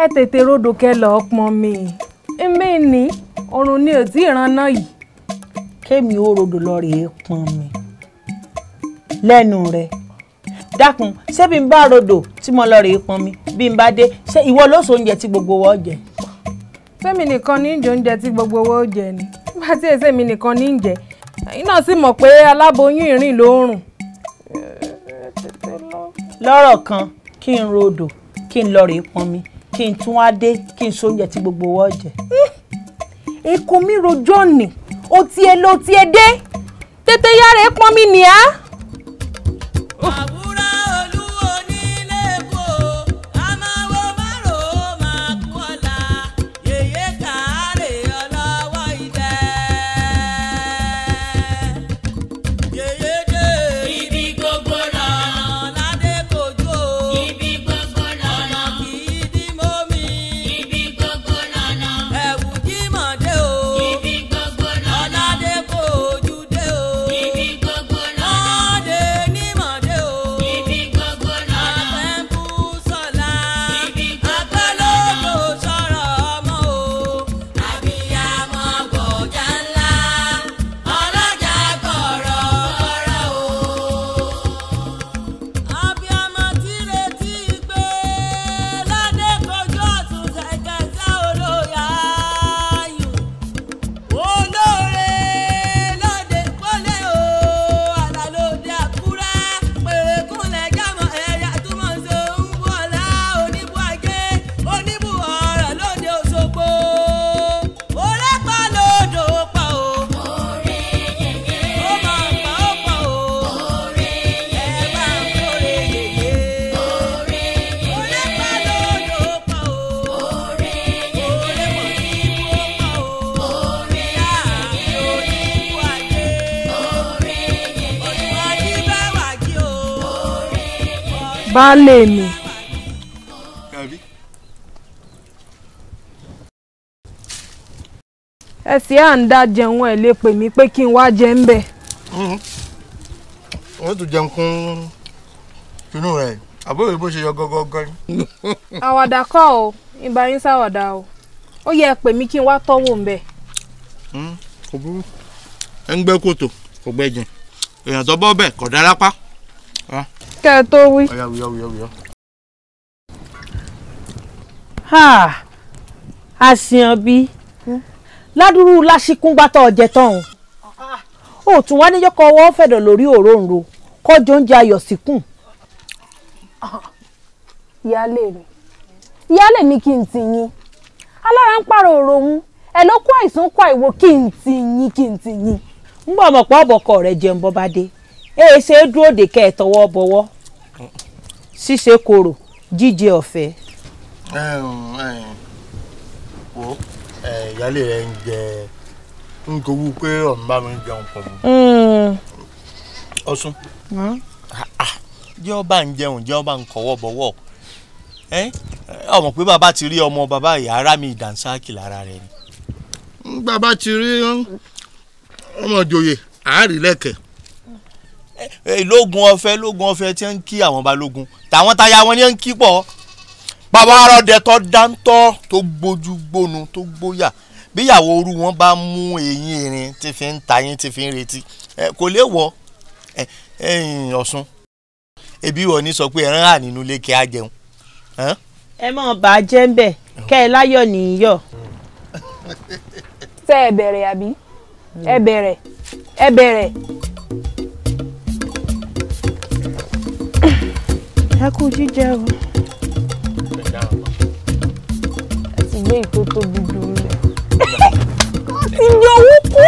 Ẹ tètè rodò kẹ lọ pọn mi. Èmi ní ọrùn ni ò tí ì ran náà yìí. Kémi ó rodò lọ rèé pọn mi lẹ́nu rẹ̀. Dákun, ṣé bí n bá rodò tí mo lọ rèé pọn mi, bí n bá dé, ṣé ìwọ ló sọ oúnjẹ tí gbogbo wa jẹ? Fẹ́mi nìkan ní jẹ oúnjẹ tí gbogbo wa jẹ ni. Nígbà tí èsè mi nìkan ní jẹ, ẹ̀yin náà sì mọ̀ pé aláboyún ìrìn ló ń rùn. Lọ́rọ̀ kan, kí n rodò, kí n lọ rèé pọn mi, kí n tún wá dé, kí n sọ oúnjẹ tí gbogbo wa jẹ. Èkó mi rojọ́ nì, ó tiẹ̀ ló tiẹ̀ dé, tètè yára ẹ pọn mi nìyá. Baálé mi. Ẹ sì à ń dá jẹun, ẹ lè pè mí pé kí n wá jẹ ń bẹ̀. Wọ́n tún jẹun kún inú rẹ̀, àbúrò bó ṣe yọ gọ́gọ́gọ́. Àwàdà kọ́ o, ìbá yín ṣàwàdà o, ó yẹ pè mí kí n wá tọ́wò ń bẹ̀. Kò burú, ẹ ń gbẹ́ kòtò kò gbẹ́jìn, èèyàn tó bọ́ bẹ̀ kò dá lápá. Kẹ́ ẹ tó wí. Ọ̀yá wíyọ́ wíyọ́ wíyọ́. Àṣìyàn bí ládùúrú lásìkúngbàtọ̀ ọ̀jẹ̀ tán o ò tún wá níjọ́ kan ọwọ́ fẹ̀dọ̀ lórí òróǹro kọjọ oúnjẹ ayọ̀ síkùn. Ìyáálé mi kí n ti yín, alára ń pààrọ̀ òròhun ẹ ló kó àìsàn kó àìwò kí n ti yín kí n ti yín. Ń bọ̀ mọ̀ pọ̀ ọ̀bọ̀kọ rẹ̀ jẹun bọ́ bá dé, èé ṣe é dúró dè kẹ́ ẹ tọwọ́ bọwọ́, ṣíṣe korò, jíjẹ ọ̀fẹ́. Wo ìyáálé rẹ ń jẹ ń gbowó pé ọ̀n bá mi jẹun pọ̀ mọ́. Ọ̀sùn jẹ́ ọba ń jẹun, jẹ́ ọba ń kọ́wọ́ bọ̀wọ́, ọmọ pé bàbá ti rí ọmọ bàbá ìyá ara mi ìdánsáàkì lára rẹ ni. Bàbá ti rí ọmọ ìjòyè àárí lẹ́kẹ̀ẹ́. Lógun ọ̀fẹ́ lógun ọ̀fẹ́ tí ń kí àwọn balógun tàwọn táyà wọn ni ń kí pọ̀. Bàbá arọdẹ tó dáńtọ́ tó gbójú gbónu tó gbóyà, bíyàwó orú wọn bá mú eyín erin tí fi ń ta yín tí fi ń retí kò lè wọ Ọ̀ṣun. Ebi wọ ní sọ pé ẹran hà nínú ilé kí á jẹun. Ẹ mọ̀ bá a jẹ́ ń bẹ̀ kẹ́ ẹ láyọ̀ nìyọ̀. Ṣé ẹ bẹ̀rẹ̀ àbí? Ẹ bẹ̀rẹ̀ ẹ bẹ̀rẹ̀. Ẹ kú jíjẹ o. Ẹ ti gbé ìtó tóbi jù lẹ. Ó ti yọ owó kú.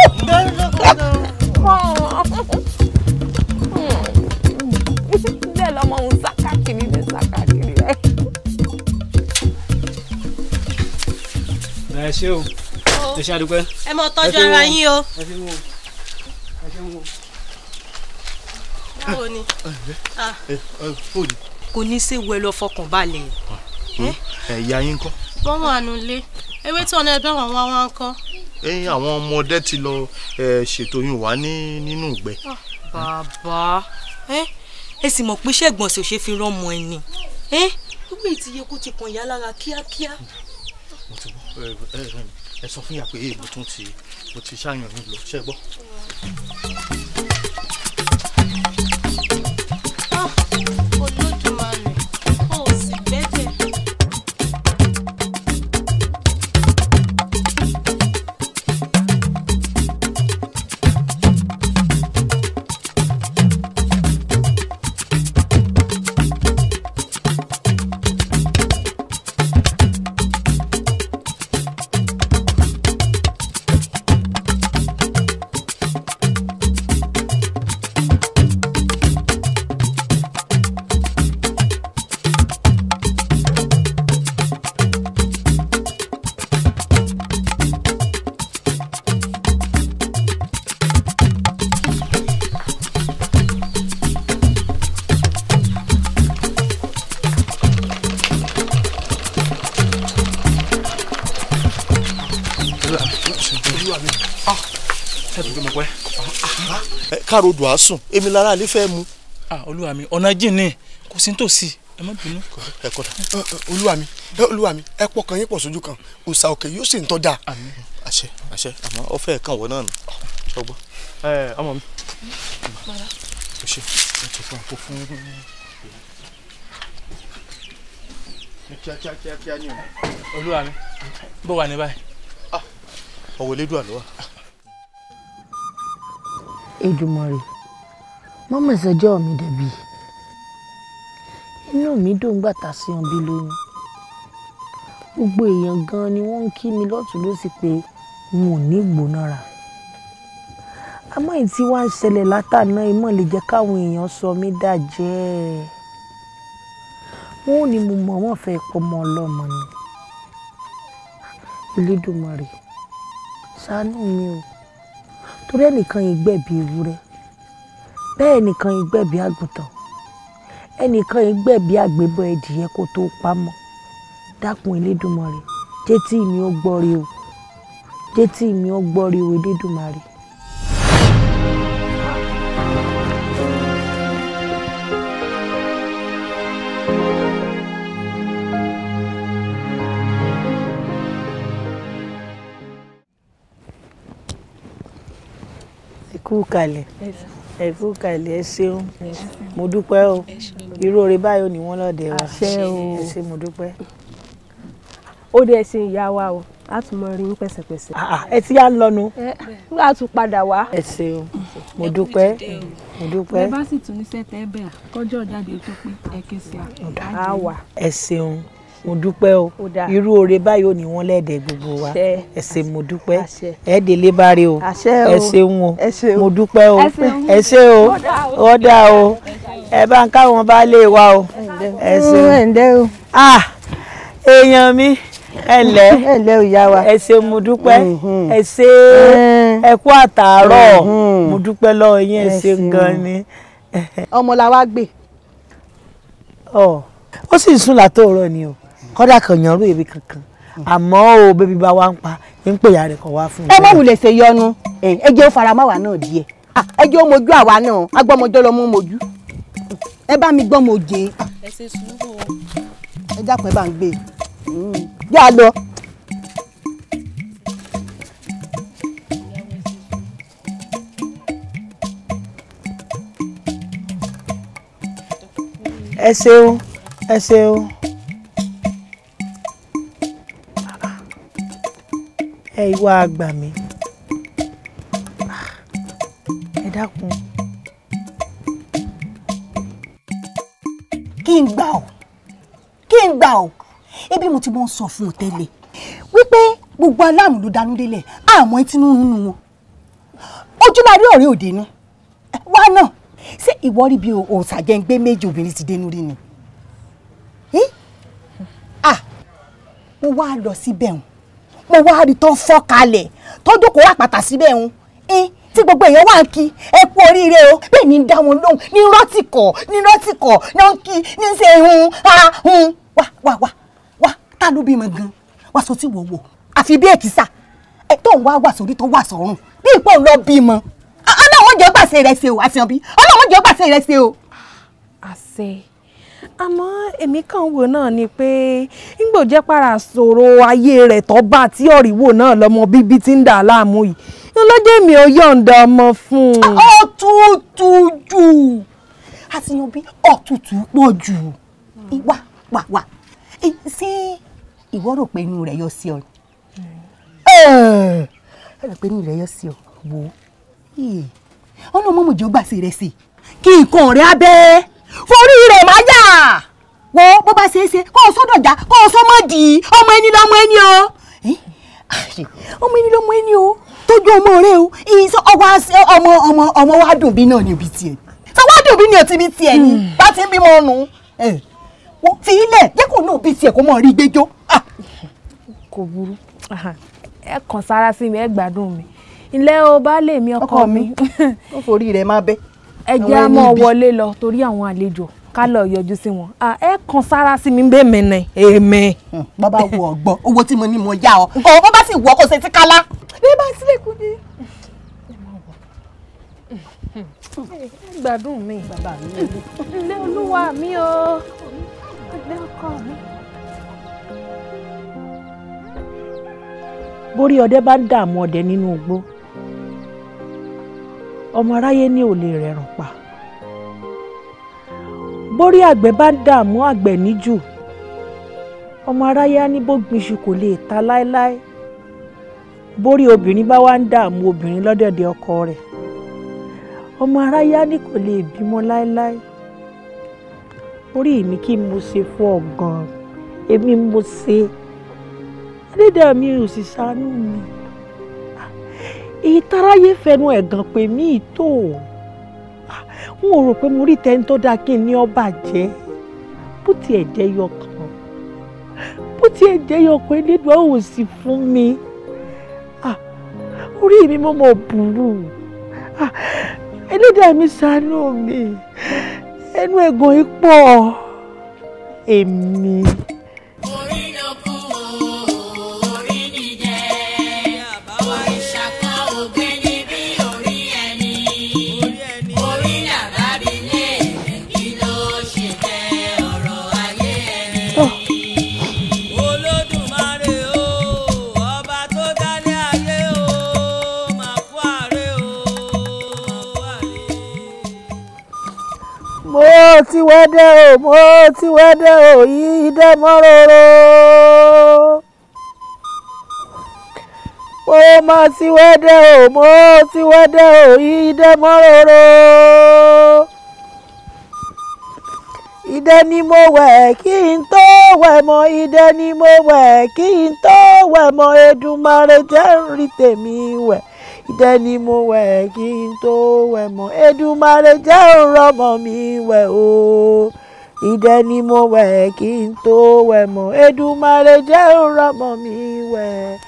Bẹ́ẹ̀ lọmọ òun sá káàkiri ní sá káàkiri rẹ̀. Ẹ ṣé o, ẹ ṣé àdúpẹ́. Ẹ mọ tọ́jú ara yín o. Ẹ ṣeun o, ẹ ṣeun o. Báwo ni? Kò ní í ṣe wẹ lọ fọkàn balẹ̀. Ìyá yín ńkọ́? Wọ́n wà nílé. Ewé tí ọ̀nà ẹgbẹ́ wọn wá wá ń kọ́. Àwọn ọmọdé ti lọ ṣètò yín wá nínú ìgbẹ́. Bàbá ẹ sì mọ̀ pé iṣẹ́ ìgbọ̀nsẹ̀ ò ṣe fi rán ọmọ ẹni. Wíwé ti yẹ kó ti kàn yá lára kíákíá. Mo ti gbọ́, ẹ sọ fún yà pé mo tún ti mo ti ṣàyàn mi lọ, ṣẹ́ gbọ́. Olódùmarè, ó sì gbẹ́jẹ̀. Káàró dùn á sùn, èmi lára àlè fẹ́ mu. Olúwa mi, ọ̀nà jìn ní kò sí nítòsí, ẹ má bínú. Ẹ kọ́dà. Olúwa mi, ẹ pọkàn yín pọ̀ sójú kan, òòṣà òkè yóò sì ń tọ́ da. Àṣẹ àṣẹ, àmọ́ ọ fẹ́ kàn wọ́n náà nù. Ṣọgbọ́n. Ẹ ọmọ mi. O ṣe, mo ti fún àpò fún. Kíá kíá kíá kíá ni o. Olúwa mi, bó wà ní báyìí? Ọwọ́ Elédùà ló wà. Èdùmàrè, mọ́mọ́ ìṣẹ́jọ́ mi dẹ̀bi. Inú mi dùn gbàtà sí ọbí lóyún. Gbogbo èèyàn gan ni wọ́n ń kí mi lọ́tùn lósì pé n ò ní ìgbónára. Àmọ́ èyí tí wàá ń ṣẹlẹ̀ látàná ìmọ̀ lè jẹ́ káwọn èèyàn sọ mí dàjẹ́. Wọ́n ò ní mo mọ̀ wọ́n fẹ́ pọmọ ọlọ́mọ ni. Elédùmarè, ṣàánú mi o. Torí ẹnìkan yìí gbẹ̀bí ewúrẹ́, bẹ́ẹ̀ ẹnìkan yìí gbẹ̀bí àgùntàn, ẹnìkan yìí gbẹ̀bí àgbébọ̀ ẹdìyẹ kó tó pamọ́. Dákun Elédùmarè, jẹ́tí mi ó gbọ́re o, jẹ́tí mi ó gbọ́re o Elédùmarè. Ẹ kú kalẹ̀, ẹ kú kalẹ̀, ẹ ṣeun, mo dúpẹ́ o. Irú oore báyìí ò ní wọ́n lọ́dẹ wa. Ẹ ṣé, mo dúpẹ́. Ó dé ẹsìn ìyá wa o, a tún mọ rí yín pẹ̀sẹ̀pẹ̀sẹ̀. Ẹ ti yá ń lọnu. A tún padà wá. Ẹ ṣeun, mo dúpẹ́, mo dúpẹ́. Bẹ́ẹ̀ bá sì tún níṣẹ́ tẹ́ bẹ́ẹ̀ kọjọ́ jáde tó pé ẹ ké sí a. Wà. Ẹ ṣeun, mo dúpẹ́ o. Irú oore báyìí ò ní wọ́n lẹ́ẹ̀dẹ̀ gbogbo wa. Ẹ ṣé, mo dúpẹ́. Ẹ délé bá rí o. Ẹ ṣeun o, mo dúpẹ́ o. Ẹ ṣé o, ó dáa o. Ẹ bá ń káwọn bá lé wa o. Ẹ ṣeun. Èèyàn mi, ẹ ǹlẹ́, ẹ ǹlẹ́ o ìyá wa. Ẹ ṣé, mo dúpẹ́. Ẹ ṣé, ẹ kú àtàárọ̀. Mo dúpẹ́ lọ́wọ́ yín, ẹ ṣé gan ni. Ọmọ la wá gbé. Ó sì ń sùn látòórọ̀ ni o, kódà kàn yànrú èmi kankan, àmọ́ o bébí bá wa ń pa ń pè ya rẹ̀ kọ̀ wá fún mi. Ẹ má wulẹ̀ ṣe yọnu, ẹ jẹ́ ó fara mọ́ àwa náà díẹ̀, ẹ jẹ́ ó mojú àwa náà, agbọ́mọjọ́ lọ mú mojú. Ẹ bá mi gbọ́ mo jẹ. Ẹ ṣe sùúrù o. Ẹ dákun, ẹ bá ń gbé e. Yá lọ. Ẹ ṣeun, ẹ ṣeun. Ẹ ìwà àgbà mi, ẹ dákun. Kí n gbà ọ́, kí n gbà ọ́, ebi mo ti mọ sọ fún ọ tẹ́lẹ̀ wípé gbogbo aláàmú ló dánú délẹ̀, àmọ́ etí nínú wọn ojúlárí ọ̀rẹ́ òde nu wá náà. Ṣé ìwọ rí bí òòsàjẹ́ngbé méjì obìnrin ti dénú rí ni? Mo wá lọ síbẹ̀ hùn, mo wá rí tó fọ́ kalẹ̀ tó jókòó àpàtà síbẹ̀ hùn tí gbogbo èèyàn wà ń kí ẹ kú oríire o. Bẹ́ẹ̀ ni ń dá wọn lóhùn ní rọ́tìkọ̀ ní rọ́tìkọ̀ ní ń kí ní ṣe hun ha hun. Wá wá wá wá, ta ló bímọ gan wá sọ tí wò wò àfi bí èkìsà. Ẹ tó ń wá wà sórí tó wà sọ́run bí ipò ń lọ bímọ. Ọlọ́run jẹ́ gbàṣẹ rẹ ṣe o àṣìyàn bí Ọlọ́run jẹ́ gbàṣẹ rẹ ṣe o. Àṣẹ àmọ́ èmi kàn wò náà ni pé ńgbò jẹ́ para sọ̀rọ̀ ayé rẹ̀ tó bá tí ọ̀rìwò náà lọ́mọ bíbí tí ń dà láàmú yìí ńlọ́jọ́ mi ò yọ̀ǹda ọmọ fún un. Òtútù jù àṣìyàn bí òtútù pọ̀ jù wà wà wà ṣé ìwọ rò pé inú rẹ̀ yọ sí ọ? Ẹ rò pé inú rẹ̀ yọ sí ọ wò ó ọ̀nà mọ̀mọ́ jẹ́ ó gbàṣẹ rẹ̀ sí kí nǹkan rẹ̀ abẹ́ forí rẹ̀ máa yà wo bó bá ṣe é ṣe kó o sọ́dọ̀ já kó o sọ́mọ́ dì í ọmọ ẹni lọ́mọ ẹni o ọmọ ẹni lọ́mọ ẹni o tójú ọmọ rẹ o ìsọ ọwọ́ ọmọ ọmọ ọmọ wa dùn bí náà ni òbí tiẹ̀ sọ wá dùn bí ni òtí bí tiẹ̀ ni bá ti ń bímọ nù wọ́n fi ilẹ̀ jẹ́ kó náà bí tiẹ̀ kó mọ̀ rí gbẹ́jọ́. Kò burú, ẹ kàn sára sí mi, ẹ gbádùn mi. Ilé o baálé mi, ọkọ mi. Ó forí rẹ̀ máa bẹ́. Ẹ jẹ́ á mọ́ wọlé lọ torí àwọn àlejò ká lọ yọjú sí wọn. Ẹ kàn sára sí mi bẹ́ẹ̀ mẹ́nẹ̀ èmi. Bàbá wo ọgbọ́n owó tí mo ní mo yá ọ ọ bó bá sì wọ kó ṣe ti kálá. Bí bá sílẹ̀ kú ni. Gbádùn mi. Bàbá mi. Ilé olúwa mi o. Ilé ọkọ mi. Borí ọdẹ bá ń dààmú ọdẹ nínú igbó, ọmọ aráyé ní ò lè rẹ̀rùn pa. Borí àgbẹ̀ bá ń dààmú àgbẹ̀ níjù, ọmọ aráyé á ní bó gbinṣu kò lè ta láéláé. Borí obìnrin bá wá ń dààmú obìnrin lọ́dẹ̀dẹ̀ ọkọ rẹ̀, ọmọ aráyé á ní kò lè bímọ láéláé. Orí mi kí mo ṣe fún ọ gan-an, èmi mo ṣe. Ẹlẹ́dàá mi ò sì ṣàánú mi. Èyí táráyé fẹnu ẹ̀gàn pé mí tó n ò rò pé mo rí tẹni tó dáa kí n ní ọba jẹ́. Bó tiẹ̀ jẹ́ yọkan, bó tiẹ̀ jẹ́ yọkan, Elédùà ò sì fún mi. Orí mi mo mọ̀ burú. Ẹlẹ́dàá mi ṣàánú mi. Ẹnu ẹ̀gàn yìí pọ̀ èmi. Mo ti wẹ́dẹ́ o, mo ti wẹ́dẹ́ o, ìdẹ́ mọ́rọ́rọ́. Mo ma ti wẹ́dẹ́ o, mo ti wẹ́dẹ́ o, ìdẹ́ mọ́rọ́rọ́. Ìdẹ́ ni mo wẹ̀ kí n tó wẹ̀ mọ́, ìdẹ́ ni mo wẹ̀ kí n tó wẹ̀ mọ́, Èdùmàrè jẹ́ n rí tèmi wẹ̀. Ìdẹ ni mo wẹ̀ kí n tó wẹ̀ mọ́, Èdùmàrè jẹ́ n rọ́mọ mi wẹ̀ o. Ìdẹ ni mo wẹ̀ kí n tó wẹ̀ mọ́, Èdùmàrè jẹ́ n rọ́mọ mi wẹ̀.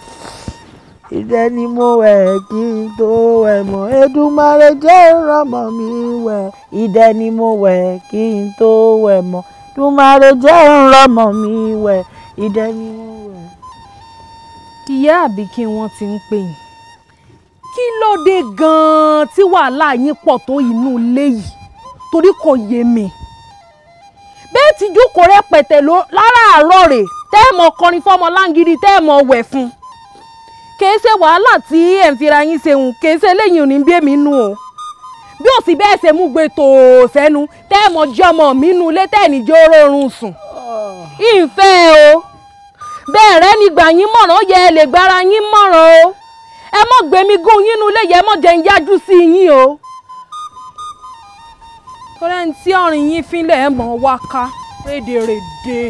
Ìdẹ ni mo wẹ̀ kí n tó wẹ̀ mọ́, Èdùmàrè jẹ́ n rọ́mọ mi wẹ̀. Ìdẹ ni mo wẹ̀ kí n tó wẹ̀ mọ́, Èdùmàrè jẹ́ n rọ́mọ mi wẹ̀. Ìdẹ ni mo wẹ̀. Ìyá àbí kí wọ́n ti ń pè yín? Kí ló dé gan-an tí wàhálà yín pọ̀ tó inú ilé yìí? Torí kò yé mi. Bẹ́ẹ̀ tí jókòó rẹpẹtẹ láràárọ̀ rè tẹ́ ẹ̀ mọ̀ kọrin fọ́mọ láǹgìrì tẹ́ ẹ̀ mọ̀ wẹ̀ fún. Kèé ṣe wàhálà tí ẹ̀ ń fira yín ṣe hùn, kèé ṣe léyìn òní bí èmi nù o. Bí ò sì bẹ́ẹ̀ ṣe mú gbé tòó sẹ́nu tẹ́ ẹ̀ mọ̀ jẹ́ ọmọ mi nù ilé tẹ́ ẹ̀ ní jẹ́ oorun sùn. Ìfẹ́ o, bẹ́ẹ̀ rẹ́ ni gbà yín mọ̀ràn, ó yẹ ẹ lè gbára yín mọ̀ràn o. Ẹ mọ̀ gbẹ̀mí gún yín nulẹ̀ yẹ mọ̀ jẹ́ ń yájú sí yín o. Torí ẹni tí ọ̀rìn yín fínlẹ̀ ẹ mọ̀ wá ká rédèrèdè.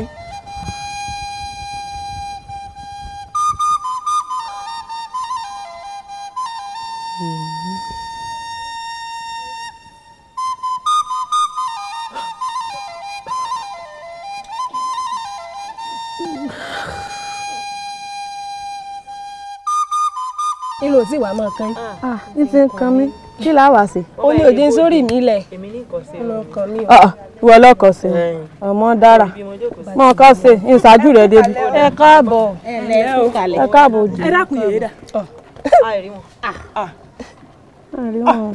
Inú tí wàá máa kan. Ní ti ń kan mí, kí làá wá sí. Ó ní òde sórí mi lẹ̀. Ìwọ lọkọ̀ sí ọmọ dára mọ kọ́ sí ìṣáájú rẹ̀ débi. Ẹ káàbọ̀, ẹ káàbọ̀ jù. Ẹ dákun yèyé dà. Àìrí wọn. Àìrí wọn.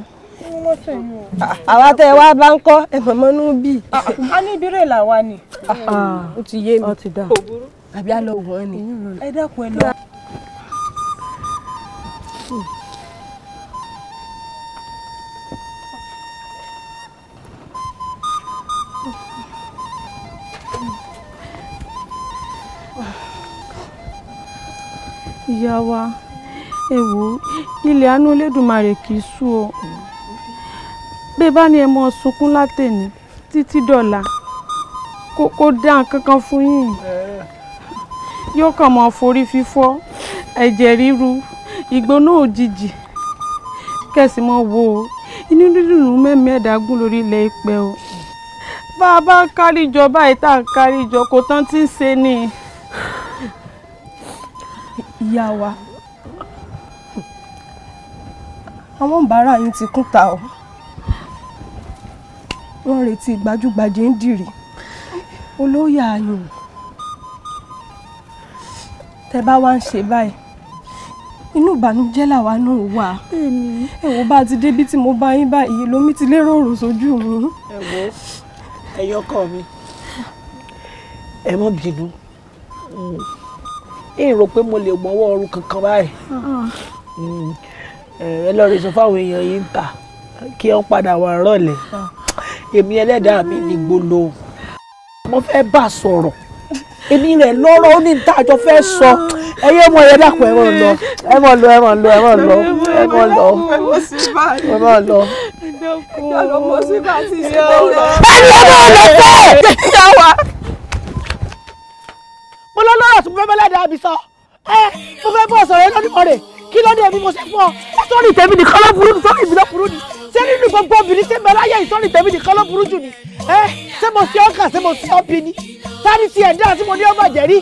Àwa tẹ wá bá ń kọ́ ẹ mọ̀mọ́ nú bí. A ní ìbírè làwa ni. Ó ti yé mi. Àbí á lọ wọ́n ni. Ẹ dákun ẹ lọ. Ìyá wa, ẹ wò ó, ilẹ̀ àánú Olódùmarè kì í sú o. Bẹ́ẹ̀ bá ní ẹ mọ́ sunkún látẹ̀ní títí dọ̀la, kò dá nǹkan kan fún yín. Yóò kàn mọ́ forí fífọ́, ẹ̀jẹ̀ ríru, ìgbóná òjijì. Kẹ̀sì mọ́ wo o, inú dídùn mẹ́mí ẹ̀dá gùn lórí ilẹ̀ ìpẹ́ o. Bá a bá kárí jọ báyìí tá à ń kárí jọ, kò tán tí ń ṣe ni. Ìyá wa, àwọn oníbàárà yín ti kún ta o. Wọ́n retí gbajúgbajà ń dìrì olóyè ayùn. Tẹ́ bá wá ń ṣe báyìí, inú ìbànújẹ́ làwa náà wà. Ẹ wò bá ti débi tí mo bá yín báyìí, lómi ti lérò òrò sójú mi. Ẹ wo ẹyọ ọkọ mi, ẹ má bínú, n rò pé mo lè mọwọ́ ọrùn kankan báyìí. Ẹ lọ rí sọ fáwọn èèyàn yìí ń tà kí wọ́n padà wà rọ̀lẹ́. Èmi ẹlẹ́dàá mi ní gbolo, mo fẹ́ bá a sọ̀rọ̀, èmi rẹ̀ lọ́rọ̀ ó ní ní tàjọ fẹ́ sọ. Ẹ yé mọ ẹ dákun, ẹ mọ lọ, ẹ mọ lọ, ẹ mọ lọ, ẹ mọ lọ, ẹ mọ lọ, ẹ mọ lọ. Ẹni ẹ mọ lọ fẹ́. Mo lọ lọ́rọ̀ tí mo fẹ́ bẹ́lẹ̀ dàbí sọ. Ẹ mo fẹ́ bọ́ sọ̀rọ̀ lónìí rẹ̀, kí ló dé mi mo ṣe fún ọ? Sọ́ọ̀rì tèmi nìkan ló burú, sọ́ọ̀rì mi ló burú ni. Ṣé nínú gbogbo obìnrin ṣé bẹ́ẹ̀ láyé ìsọ́ọ̀rì tèmi nìkan ló burú jù ni? Ẹ ṣé mo ṣe ọkà, ṣé mo ṣe ọbí ni? Tani ti ẹ̀dá tí mo ní ọmọ jẹ̀rí?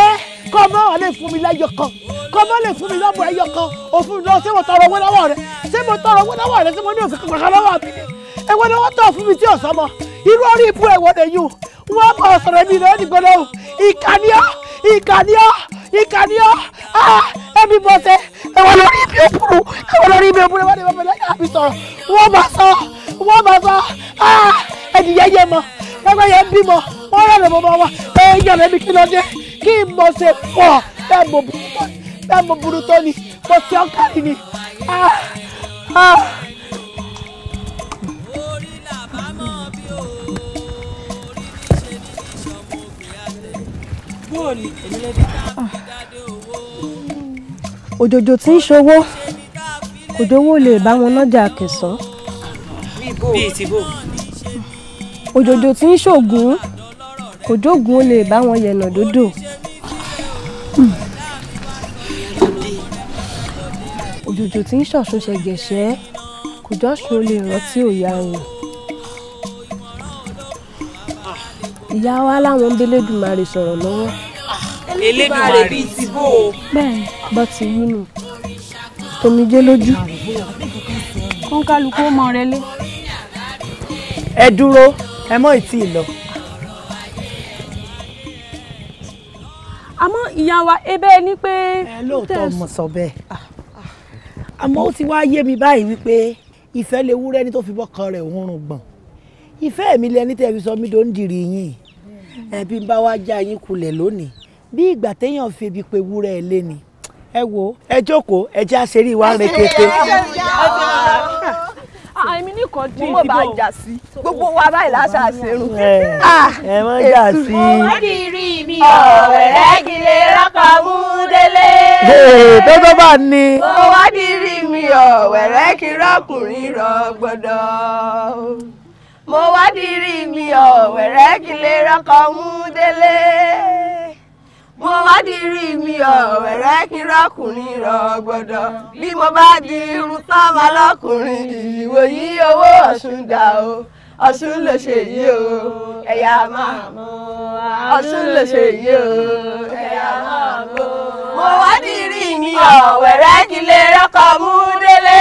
Ẹ kọ́ ọmọ wà lè fún mi láyọ̀ kan, kọ́ ọmọ lè fún mi lọ́mọ ẹyọ kan, òfin lọ. Ṣé mo tọrọ owó lọ́wọ́ rẹ? Ṣé mo tọrọ owó lọ́wọ́ rẹ? Ṣé mo ní òfin kankan lọ́wọ́ mi ni? Ẹ̀wọ̀n ni wọ́n tọ̀ fún mi tí ò sọmọ. Irú orí ibú ẹ̀wọ̀n lè yùn. Wọ́n bọ̀ sọ̀rọ̀ mi lọ́wọ́ nígbọ́dọ̀. Ìkànnì ọ́, ìkànnì ọ́, ìkànnì ọ́. Ẹbí bọ́ sẹ́, ẹ̀wọ̀n lórí ibi òkúrú, ẹ̀wọ̀n lórí ibi òkúrú, ẹ̀wọ̀n lórí ibi òkúrú sọ̀rọ̀. Wọ́n bá sọ, wọ́n bá sọ, ẹ̀dìyẹ yẹ mọ, ẹgbẹ́ yẹn bímọ, wọ́n rẹ̀ lọ́mọ wa, ẹ̀yàn lẹ́bi kí ló dé, kí n mọ̀ ṣe pọ̀, bẹ́ẹ̀ mo burú tó ni, mo ṣe ọ́kàrí ni. Òjòjò tí ń ṣòwò kò dówó lè bá wọn nájà kẹsàn-án. Òjòjò tí ń ṣògùn kò jógun ó lè bá wọn yẹ̀nà dódò. Òjòjò tí ń ṣọ̀ṣun ṣẹ̀gẹ̀ṣẹ́ kò jọ́sùn ó lè rántí òyà rẹ̀. Ìyá wa láwọn ń b'Elédùmarè sọ̀rọ̀ lọ́wọ́. Elédùmarè bíi ti bó o. Bẹ́ẹ̀ bá ti wí nù, tomijé lójú. Kọ́ńkálukú ó mọ rẹ lé. Ẹ dúró, ẹ mọ́ ìtì lọ. Àmọ́ ìyá wa ebe ní pé. Ẹ lóòótọ́ mo sọ bẹ́ẹ̀, àmọ́ ó ti wá yé mi báyìí wípé ìfẹ́ lè wúrẹ́ ní tó fi bọ́kàn rẹ̀ òórùn gbọ̀n. Ìfẹ́ mi lẹni tẹ́ fi sọ mí tó ń dìrì yín. Ẹbí ń bá wá já yín kulẹ̀ lónìí bí ìgbà téèyàn fi ebi pe wúrẹ́ ẹ lé ni. Ẹ wo, ẹ jókòó, ẹ jẹ́ àṣírí wa rekete. Èmi ní kò dín mo mọ̀ bá jà sí gbogbo wa báyìí láṣà àṣerun. Ẹ mọ̀ jà sí. Mo dìrì mi ọ̀rẹ́ kí lè rọ́kọ̀ mú délé. Tó tó bá ní. Mo wá dìrì mi ọ̀wẹ̀rẹ́ kí rọ́kùnrin rọ gbọ́dọ̀. Mo wá dìrì mi ọ̀wẹ̀rẹ́ kí lè rọ́kọ̀ mú délé. Mo wá dìrì mi ọ̀wẹ̀rẹ́ kí rọ́kùnrin rọ gbọ́dọ̀. Bí mo bá di irun tán máa lọ́kùnrin ìwòyí owó Ọ̀ṣun dà o. Ọ̀ṣun ló ṣe yìí o, ẹ̀yà máa mọ̀. Ọ̀ṣun ló ṣe yìí o, ẹ̀yà máa mọ̀. Mo wá dìrì mi ọ̀wẹ̀rẹ́ kí lè rọ́kọ̀ mú délé.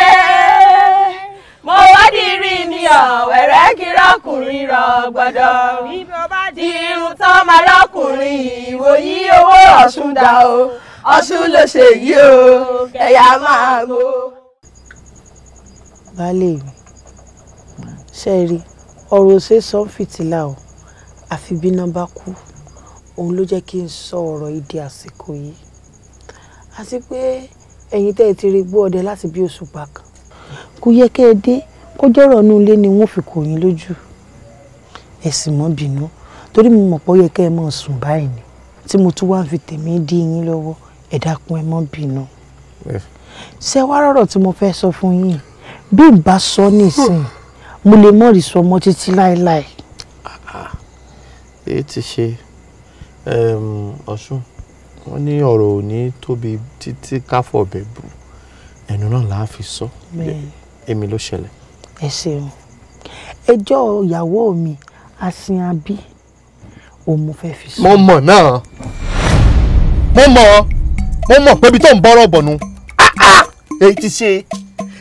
Mo wá dìrì mi ọ̀wẹ̀rẹ́ kí rọ́kùnrin rọ gbọ́dọ̀. Bí mo bá di irun tán máa lọ́kùnrin ìwòyí owó Ọ̀ṣun dà o. Ọ̀ṣun ló ṣe yìí o ẹ̀yà máa gbó. Baálé mi, ṣe rí ọ̀rọ̀ ṣe sọ ń fìtílà o, àfi bí iná bá kú, òun ló jẹ́ kí n sọ ọ̀rọ̀ yìí di àsìkò yìí. Àti pé ẹ̀yin tẹ́ ẹ ti rí gbọ́ ọdẹ láti bí oṣù pa kan, kò yẹ kẹ́ ẹ dé kó jọ̀rọ̀ inú ilé ni wọ́n fi kò yín lójú. Ẹ sì mọ́ bínú torí mo mọ̀ pé ó yẹ kẹ́ ẹ mọ̀ sùn báyìí ni, tí mo tún wá ń fi tèmi dí yín lọ́wọ́. Ẹ dákun, ẹ mọ́ bínú. Ṣé wá rọ̀rọ̀ tí mo fẹ́ sọ fún yín, bí n bá sọ nísìnyí mo lè mọ̀ rí sọ mọ́ títí láéláé. Èyí ti ṣe Ọ̀ṣun, wọ́n ní ọ̀rọ̀ ò ní tóbi títí káfọ̀bẹ̀ bù, ẹnu náà là á fi sọ. Èmi ló ṣẹlẹ̀. Ẹ ṣeun. Ẹjọ́ ìyàwó mi Asinabí òun mo fẹ́ fi sọ. Mo mọ̀ náà, mo mọ̀ pé ibi tó ń bọ́rọ̀ bọ̀ nu. Èyí ti ṣe,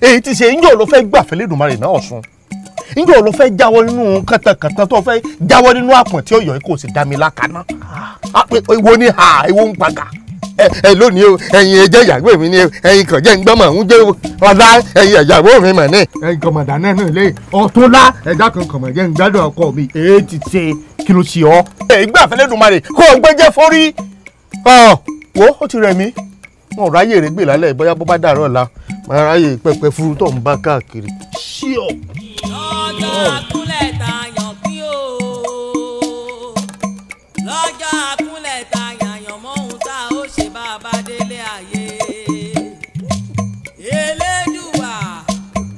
èyí ti ṣe, ǹjọ́ ló fẹ́ gbà fẹ́lẹ́dùmarè náà Ọ̀ṣun? Ǹjọ́ ló fẹ́ jáwọ́ nínú kàntàkàntàn tó fẹ́ jáwọ́ nínú àpọ̀n tí ó yọ kó o sì dá mi lákaná? Èwo ni ha, èwo ń pagà? Ẹ lónìí o, ẹ̀yin ẹjẹ́ ìyàwó mi ni, ẹ̀yin kàn jẹ́ ń gbọ́mọ̀ ń jẹ́ ọ̀dà ẹ̀yin ìyàwó mi mọ̀ ní. Ẹ̀yin kàn mọ̀ dáná náà lé ọ̀túnlá ẹ̀dá kan kàn mọ̀ jẹ́ ń gbádùn ọkọ mi. Èyí ti ṣe, kí ló ṣe ọ́? Ẹ gbà fẹ́lẹ́dùmarè kó o gbẹ́jẹ́ forí. Wo ó ti rẹ̀ mí, wọn ò ráyè rẹ̀ gbè lálẹ́, bóyá bó bá dàrọ́ ọ̀la máa ráyè pẹpẹ furu tó ń bá káàkiri. Ṣíọ. Lọ́jọ́ àkúnlẹ̀ tàyàn kí o, lọ́jọ́ àkúnlẹ̀ tàyàn yàn mọ́ ohun tá ó ṣe bá a bá délé ayé. Elédùwà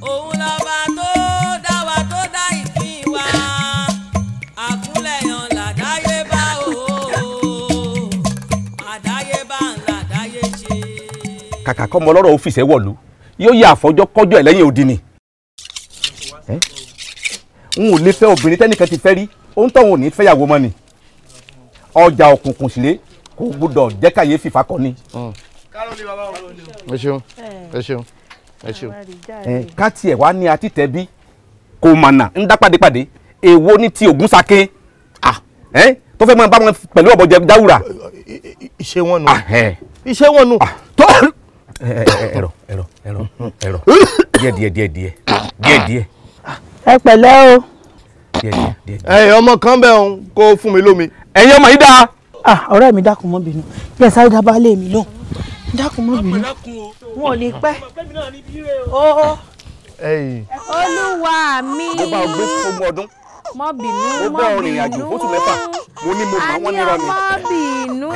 òun lọ́ba tó dá wa tó dá ìpín wa, àkúnlẹ̀ yàn làdáyébá o, àdáyébá ńlá dáyé ṣe. Kàkà kọ́mọ ọlọ́rọ̀ ọ́fíìsì ẹ̀ wọ̀lú yóò yà àfọjọ́ kọjọ́ ẹ̀ lẹ́yìn odi ni. N ò lè fẹ́ obìnrin tẹ́nìkan ti fẹ́ rí, òun tóun ò ní fẹ́yàwó mọ́ ni. Ọjà òkùnkùn sílé kò gbúdọ̀ jẹ́ kàyéfì fakọ ni. Ẹ ṣeun, ẹ ṣeun, ẹ ṣeun. Ká tiẹ̀ wá ní atítẹ̀bí kò mọ̀nà ń dá pàdépàdé, èwo ní ti Ògúnsakin tó fẹ́ máa bá wọn pẹ̀lú ọ̀bọ̀jẹ dáwùrà. Iṣẹ́ wọn nù, iṣẹ́ wọn nù. Ẹ̀rọ ẹ̀rọ ẹ̀rọ ẹ̀rọ díẹ̀ díẹ̀ díẹ̀ díẹ̀ díẹ̀ díẹ̀. Ẹ pẹ̀lẹ́ o. Ẹ ọmọ kan bẹ́ẹ̀ ń kó fún mi lómi. Ẹ̀yin ọmọ yìí dáa. Ọ̀rẹ́ mi dákun mọ́ bínú, bí ẹ sáré dábàá lé mi lóhùn, dákun mọ́ bínú. Wọn ò ní pẹ́. Olúwa mi. Mo bá ọ gbé fún ọdún. Mọ́ bínú, mọ́ bínú. Mo bá ọ rìnrìn àjò fóṣù mẹ́fà. Mo ní mo mọ̀ wọ́n nírọ̀ ni. Mọ́ bínú.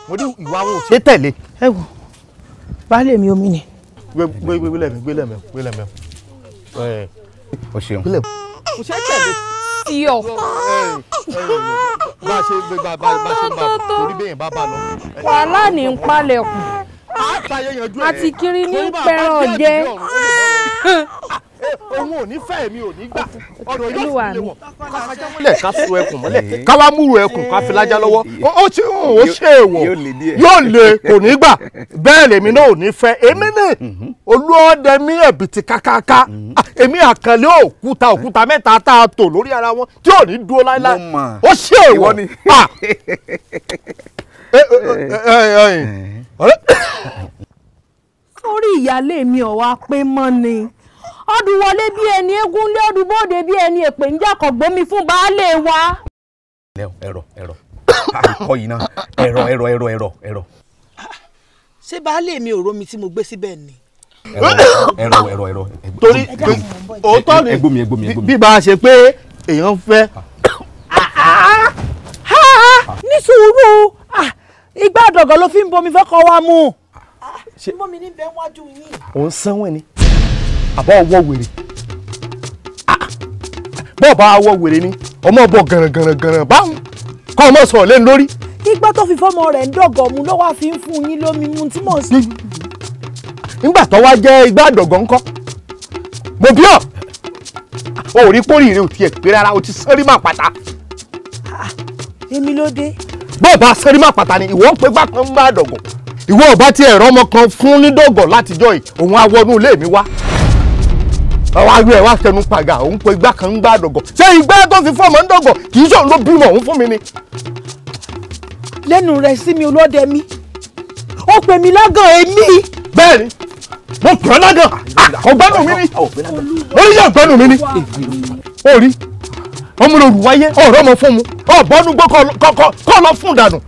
Mo ní ìwà wọn ò ṣe tẹ̀lé. Ẹ wò, baálé mi omi ni. Gbélé mi, gbélé mi, gbélé mi. O ṣeun. Kò ṣe tẹ̀lé. Tíọ̀. Bá a ṣe bá a ṣe bá a torí bẹ́ẹ̀ bá bá lọ. Wàhálà ní ń palẹ̀kùn. Àti kiri ní pẹran jẹ. Òun ò ní fẹ́ mi ò ní gbà. Ọ̀rọ̀ yóò sì lè wọ̀. Ká so ẹkùn mọ́lẹ̀. Ká wá múrò ẹkùn ká fi lájá lọ́wọ́. Ó ṣe ó ṣe èèwọ̀. Yóò le kò ní gbà. Bẹ́ẹ̀ lèmi náà ò ní fẹ́. Èmi ní Olúọdẹ mi ẹ̀bìtì kákáká. Èmi àkànlé òkúta òkúta mẹ́ta tá a tò lórí ara wọn tí ò ní dúró láéláé. Ó ṣe èèwọ̀. Sórí ìyáálé mi ò wá pé mọ́ ni. Ọdún wọlé bí ẹni eégún lé ọdún bóde bí ẹni èpè ń jàkọ̀ gbómi fún baálé wa. Ẹ̀rọ ẹ̀rọ àkọ́ yìí náà ẹ̀rọ ẹ̀rọ ẹ̀rọ ẹ̀rọ ẹ̀rọ. Ṣé baálé mi ò rómi tí mo gbé síbẹ̀ ni? Ẹ̀rọ ẹ̀rọ ẹ̀rọ. Torí òótọ́ ni bí bá a ṣe pé èèyàn fẹ́. Ní sùúrù, igbá àdọ̀gọ̀ ló fi ń bomi fọ́kọ wa mu. Ṣé bomi ní bẹ́ẹ̀ wájú yín? Òun sanwó ni àbọ̀ ọwọ́ wèrè, bọ́ọ̀ bá ọwọ́ wèrè ni ọmọ bọ̀ gànràngànràn báwọn kọ́ ọmọ sọ̀rọ̀ lẹ́nu lórí. Igbá tó fi fọ́mọ rẹ̀ ń dọ̀gọ̀ mu ló wá fi ń fún yín lómi mu tí mò ń sìn. Nígbà tó wá jẹ́ igbá àdọ̀gọ̀ ńkọ́, mo bí ọ̀ o ò rí pórí rẹ ò tiẹ̀ pé rárá, o ti sẹ́rí má pàtà. Èmi ló dé. Bọ́ọ̀ bá sẹ́rí má pàtà ni ìwọ ń pe gbá kan ń bá àdọ̀gọ̀, ìwọ ò bá tiẹ̀ rọ́mọ kan fún ní dọ̀gọ̀ látijọ́ yìí, òun á wọnú ilé mi wá. Àwọn arú ẹ̀ wá tẹnu pàgà, òun pe igbá kan ń gbá dọ̀gọ̀. Ṣé igbá tó fi fún ọmọ ń dọ̀gọ̀ kì í ṣòun ló bímọ òun fún mi ni? Lẹ́nu rẹ̀ sí mi olóde mi, ó pè mí lágàn èmi. Bẹ́ẹ̀ni, mo pè ọ́ lágàn, ọ̀gbẹ́nu mi ni, oníṣẹ́ ọ̀gbẹ́nu mi ni. Ó rí ọmọlòrù wáyé ọ̀rọ̀ ọmọ fún mu ọ̀bọ́nú gbọ́ kọ́ lọ fún dànù.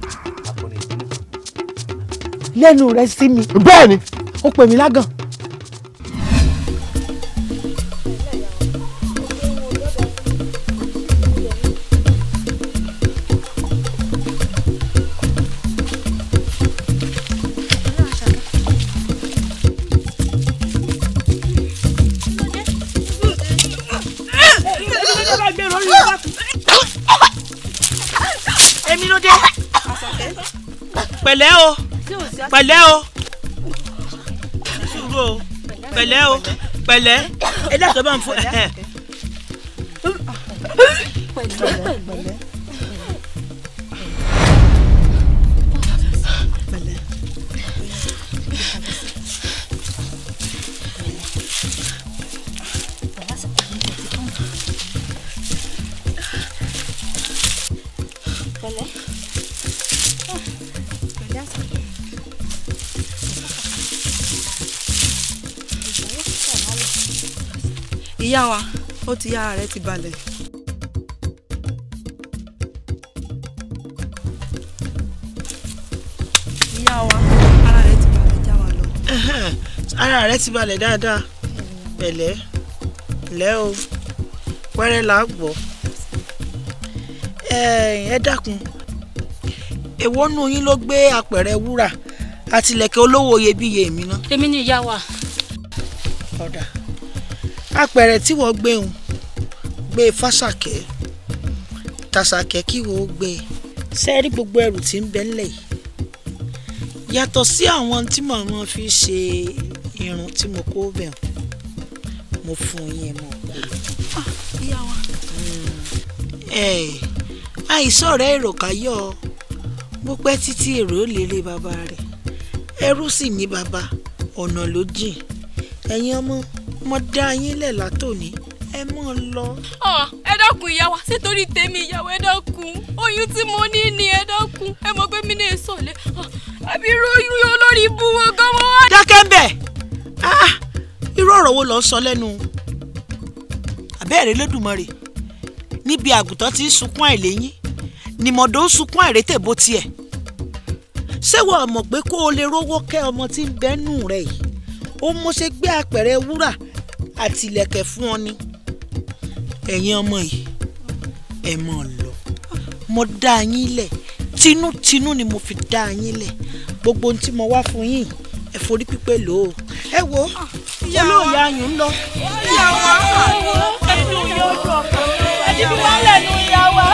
Lẹ́nu rẹ̀ sí mi. Bẹ́ẹ̀ni. Ó pè mí lágàn. Èmi ló dé. Pẹ̀lẹ́ o, pẹ̀lẹ́ o, sùúrù o, pẹ̀lẹ́ o, pẹ̀lẹ́. Ẹ dákẹ́ bá ń fún ẹ. Ìyá wa, ó ti yá, ara rẹ̀ ti balẹ̀. Ìyá wa, ara rẹ̀ ti balẹ̀, já wa lọ. Ara rẹ̀ ti balẹ̀ dáadáa. Pẹ̀lẹ́ lẹ́ o, wẹ́rẹ́ là á gbọ́. Ẹ dákun, èwo nù yín ló gbé apẹ̀rẹ̀ wúrà àti ìlẹ̀kẹ̀ olówó iyebíye mi ná? Èmi ni ìyá wa. Ọ̀dà, apẹ̀rẹ̀ tí wọ́n gbé ń gbé fásàkẹ́ tàṣàkẹ́ kí wọ́n gbé sẹ́ẹ̀rí gbogbo ẹrù tí ń bẹ ńlẹ̀ yìí, yàtọ̀ sí àwọn tí màmá fi ṣe irun tí mo kó bẹ̀ mo fún yín ẹ mọ̀ kó lọ. Àìsàn rẹ̀ èrò káyọ̀ bó pẹ́ títí èrò ó lè lé bàbá rẹ̀, ẹrú sì ní bàbá, ọ̀nà ló jìn. Ẹ̀yin ọmọ, mo dá yín lẹ̀ látòní, ẹ mọ̀ lọ. Ẹ dákun ìyá wa, ṣé torí tèmi ìyá wa, ẹ dákun, oyún tí mo ní ni ẹ dákun, ẹ mọ̀ pé mi ní sọ̀lẹ̀ àbí irú oyún olórí ibú wọn gan mọ́ wá. Dákẹ́ ń bẹ̀, irú ọ̀rọ̀ wo ló ń sọ lẹ́nu? Àbẹ́ẹ̀rẹ̀ Lódùmarè, níbi àgùntàn tí ń sunkún àìléyín ni mọ̀dọ́ ń sunkún àìrétè bó tiẹ̀. Ṣé wọ́n mọ̀ pé kó o lè rówó kẹ́ ọmọ tí ń bẹ́nu rẹ̀ yìí, ó mọ̀ ṣe gbé apẹ̀rẹ̀ wúrà àti ìlẹ̀kẹ̀ fún ọ ni? Ẹ̀yin ọmọ yìí, ẹ mọ̀ lọ, mo dá yín lẹ̀ tinútinú ni mo fi dá yín lẹ̀. Gbogbo ohun tí mo wá fún yín, ẹ forí pípé lò ó. Ẹ wo olóòyà ayùn ń lọ. Ìyá wa, ẹnu yóò dùn ọkàn, ẹni bí wọ́n lẹ́nu ìyá wa,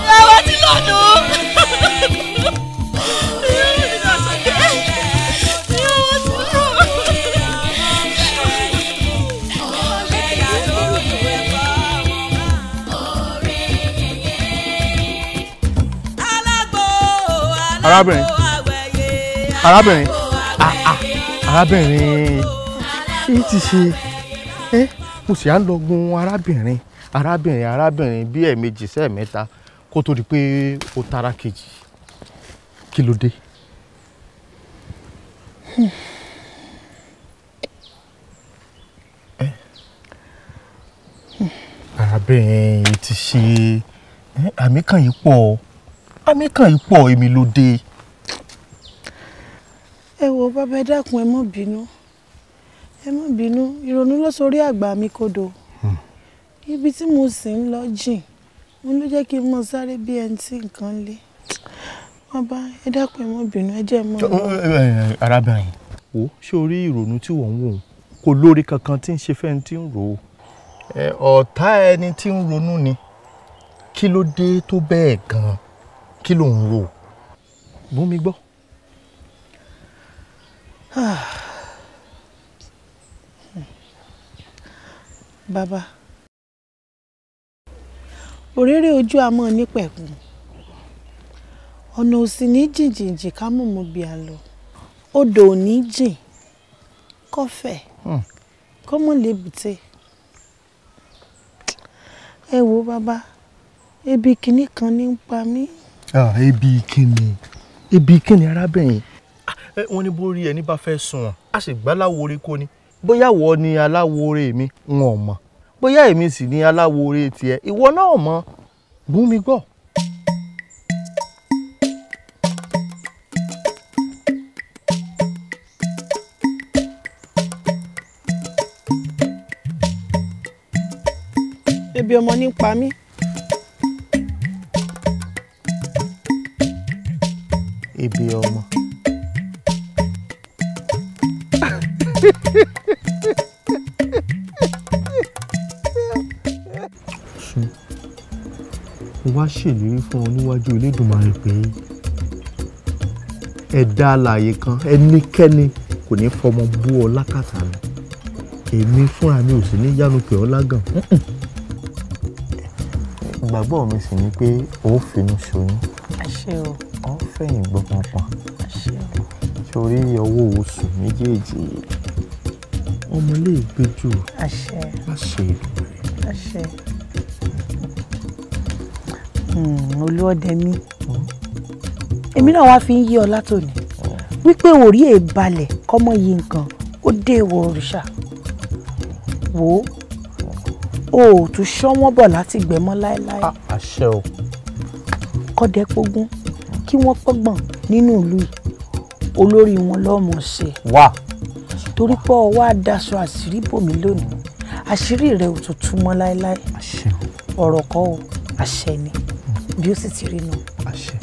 ìyá wa ti lọ́nu. Arábìnrin, arábìnrin, arábìnrin, èyí ti ṣe ẹ, mo sì á lọ gun arábìnrin, arábìnrin, arábìnrin bí ẹ̀ẹ̀mejì sẹ́ẹ̀mẹ́ta kó tó di pé o tara kejì. Kí ló dé? Arábìnrin, èyí ti ṣe àmì kan yìí pọ̀, àmì kan yìí pọ̀, èmi ló dé. Ẹ wo bàbá, ẹ dákun, ẹ má bínú, ẹ má bínú, ìrònú ló sorí àgbà mi kodò. Ibi tí mo sì ń lọ jìn, mo ló jẹ́ kí n mọ sáré bí ẹni tí nǹkan lé. Bàbá, ẹ dákun, ẹ má bínú, ẹ jẹ́ mọ́. Arábìnrin, wo ṣé o rí ìrònú tí wọ́n ń wò kò lórí kankan tí ń ṣe fẹ́ni tí ń rò ó. Ọ̀tá ẹni tí ń ronú ni. Kí ló dé tó bẹ́ẹ̀ gan-an? Kí ló ń rò? Bú mi gbọ́. Bàbá, òréré ojú àmọ́ nípẹ̀kun, ọ̀nà òsì ní jìnjìnjìn ká mọ̀ mọ́ bí a lọ, odò ò ní jìn kọfẹ̀ kọ́mọ lébùté. Ẹ wo bàbá, ebi kìíní kan ní ń pa mí. Ebi kíni, ebi kíni arábìnrin. Wọ́n ní bó rí ẹni bá fẹ́ sùn wọn a sì gbá láwore kó ni. Bóyá wọ ni aláwore mi n ò mọ̀, bóyá èmi sì ni aláwore tiẹ̀ ìwọ náà mọ̀, bú mi gbọ́. Ebi ọmọ ní pa mí. Ebi ọmọ. Sùn, mo wá ṣèlérí fún ọ níwájú Elédùmarè pé ẹ̀dá alààyè kan ẹnikẹ́ni kò ní fọmọ bú ọ lákàtà mi, èmi fúnra mi ò sì ní yánu pè ọ́ lágàn. Ìgbàgbọ́ mi sì ni pé o ó finú ṣoyún, o ó fẹ̀yìn gbọ́mọ pọ̀n, sórí ọwọ́ oṣù méjèèjì ọmọ lè gbé jù láṣẹ Èdùmàrè. Olúọdẹ mi, èmi náà wá fi ń yí ọ látòní wípé orí ẹ̀ balẹ̀ kọ́mọ yìí nǹkan ó dé ìwọ òrìṣà wò ó ò tún ṣọ́ wọ́n bọ̀ láti gbẹ̀mọ́ láéláé. Àṣẹ o. Kọ́dẹ pógún kí wọ́n pọ́gbọ̀n nínú ìlú yìí, olórí wọn lọ́mọ ṣe. Wà. Torí pé ọwọ́ àdaṣọ àṣírí bò mí lónìí, àṣírí rẹ ò tún tú mọ́ láéláé. Àṣẹ o. Ọ̀rọ̀ kọ́ o, àṣẹ ni bí ó sì ti rí nù. Àṣẹ.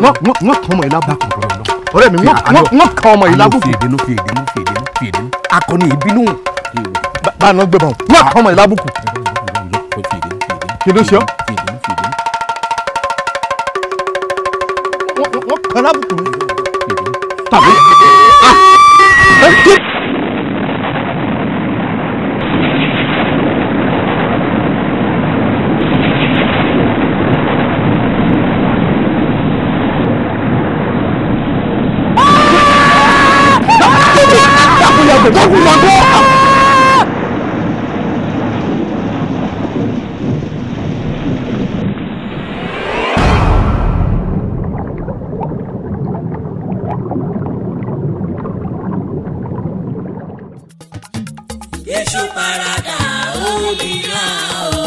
Wọ́n kàn ọmọ yìí lábùkù. Ọ̀rẹ́ mi, wọ́n kàn ọmọ yìí lábùkù. Fi èdè fi èdè fi èdè fi èdè akọni ìbínú. Bá a nà gbé bọ̀, wọ́n kàn ọmọ yìí lábùkù. Kí ló ṣe ọ́? Wọ́n kàn lábùkù mi. Tàbí. Iṣu parada òmìnira o,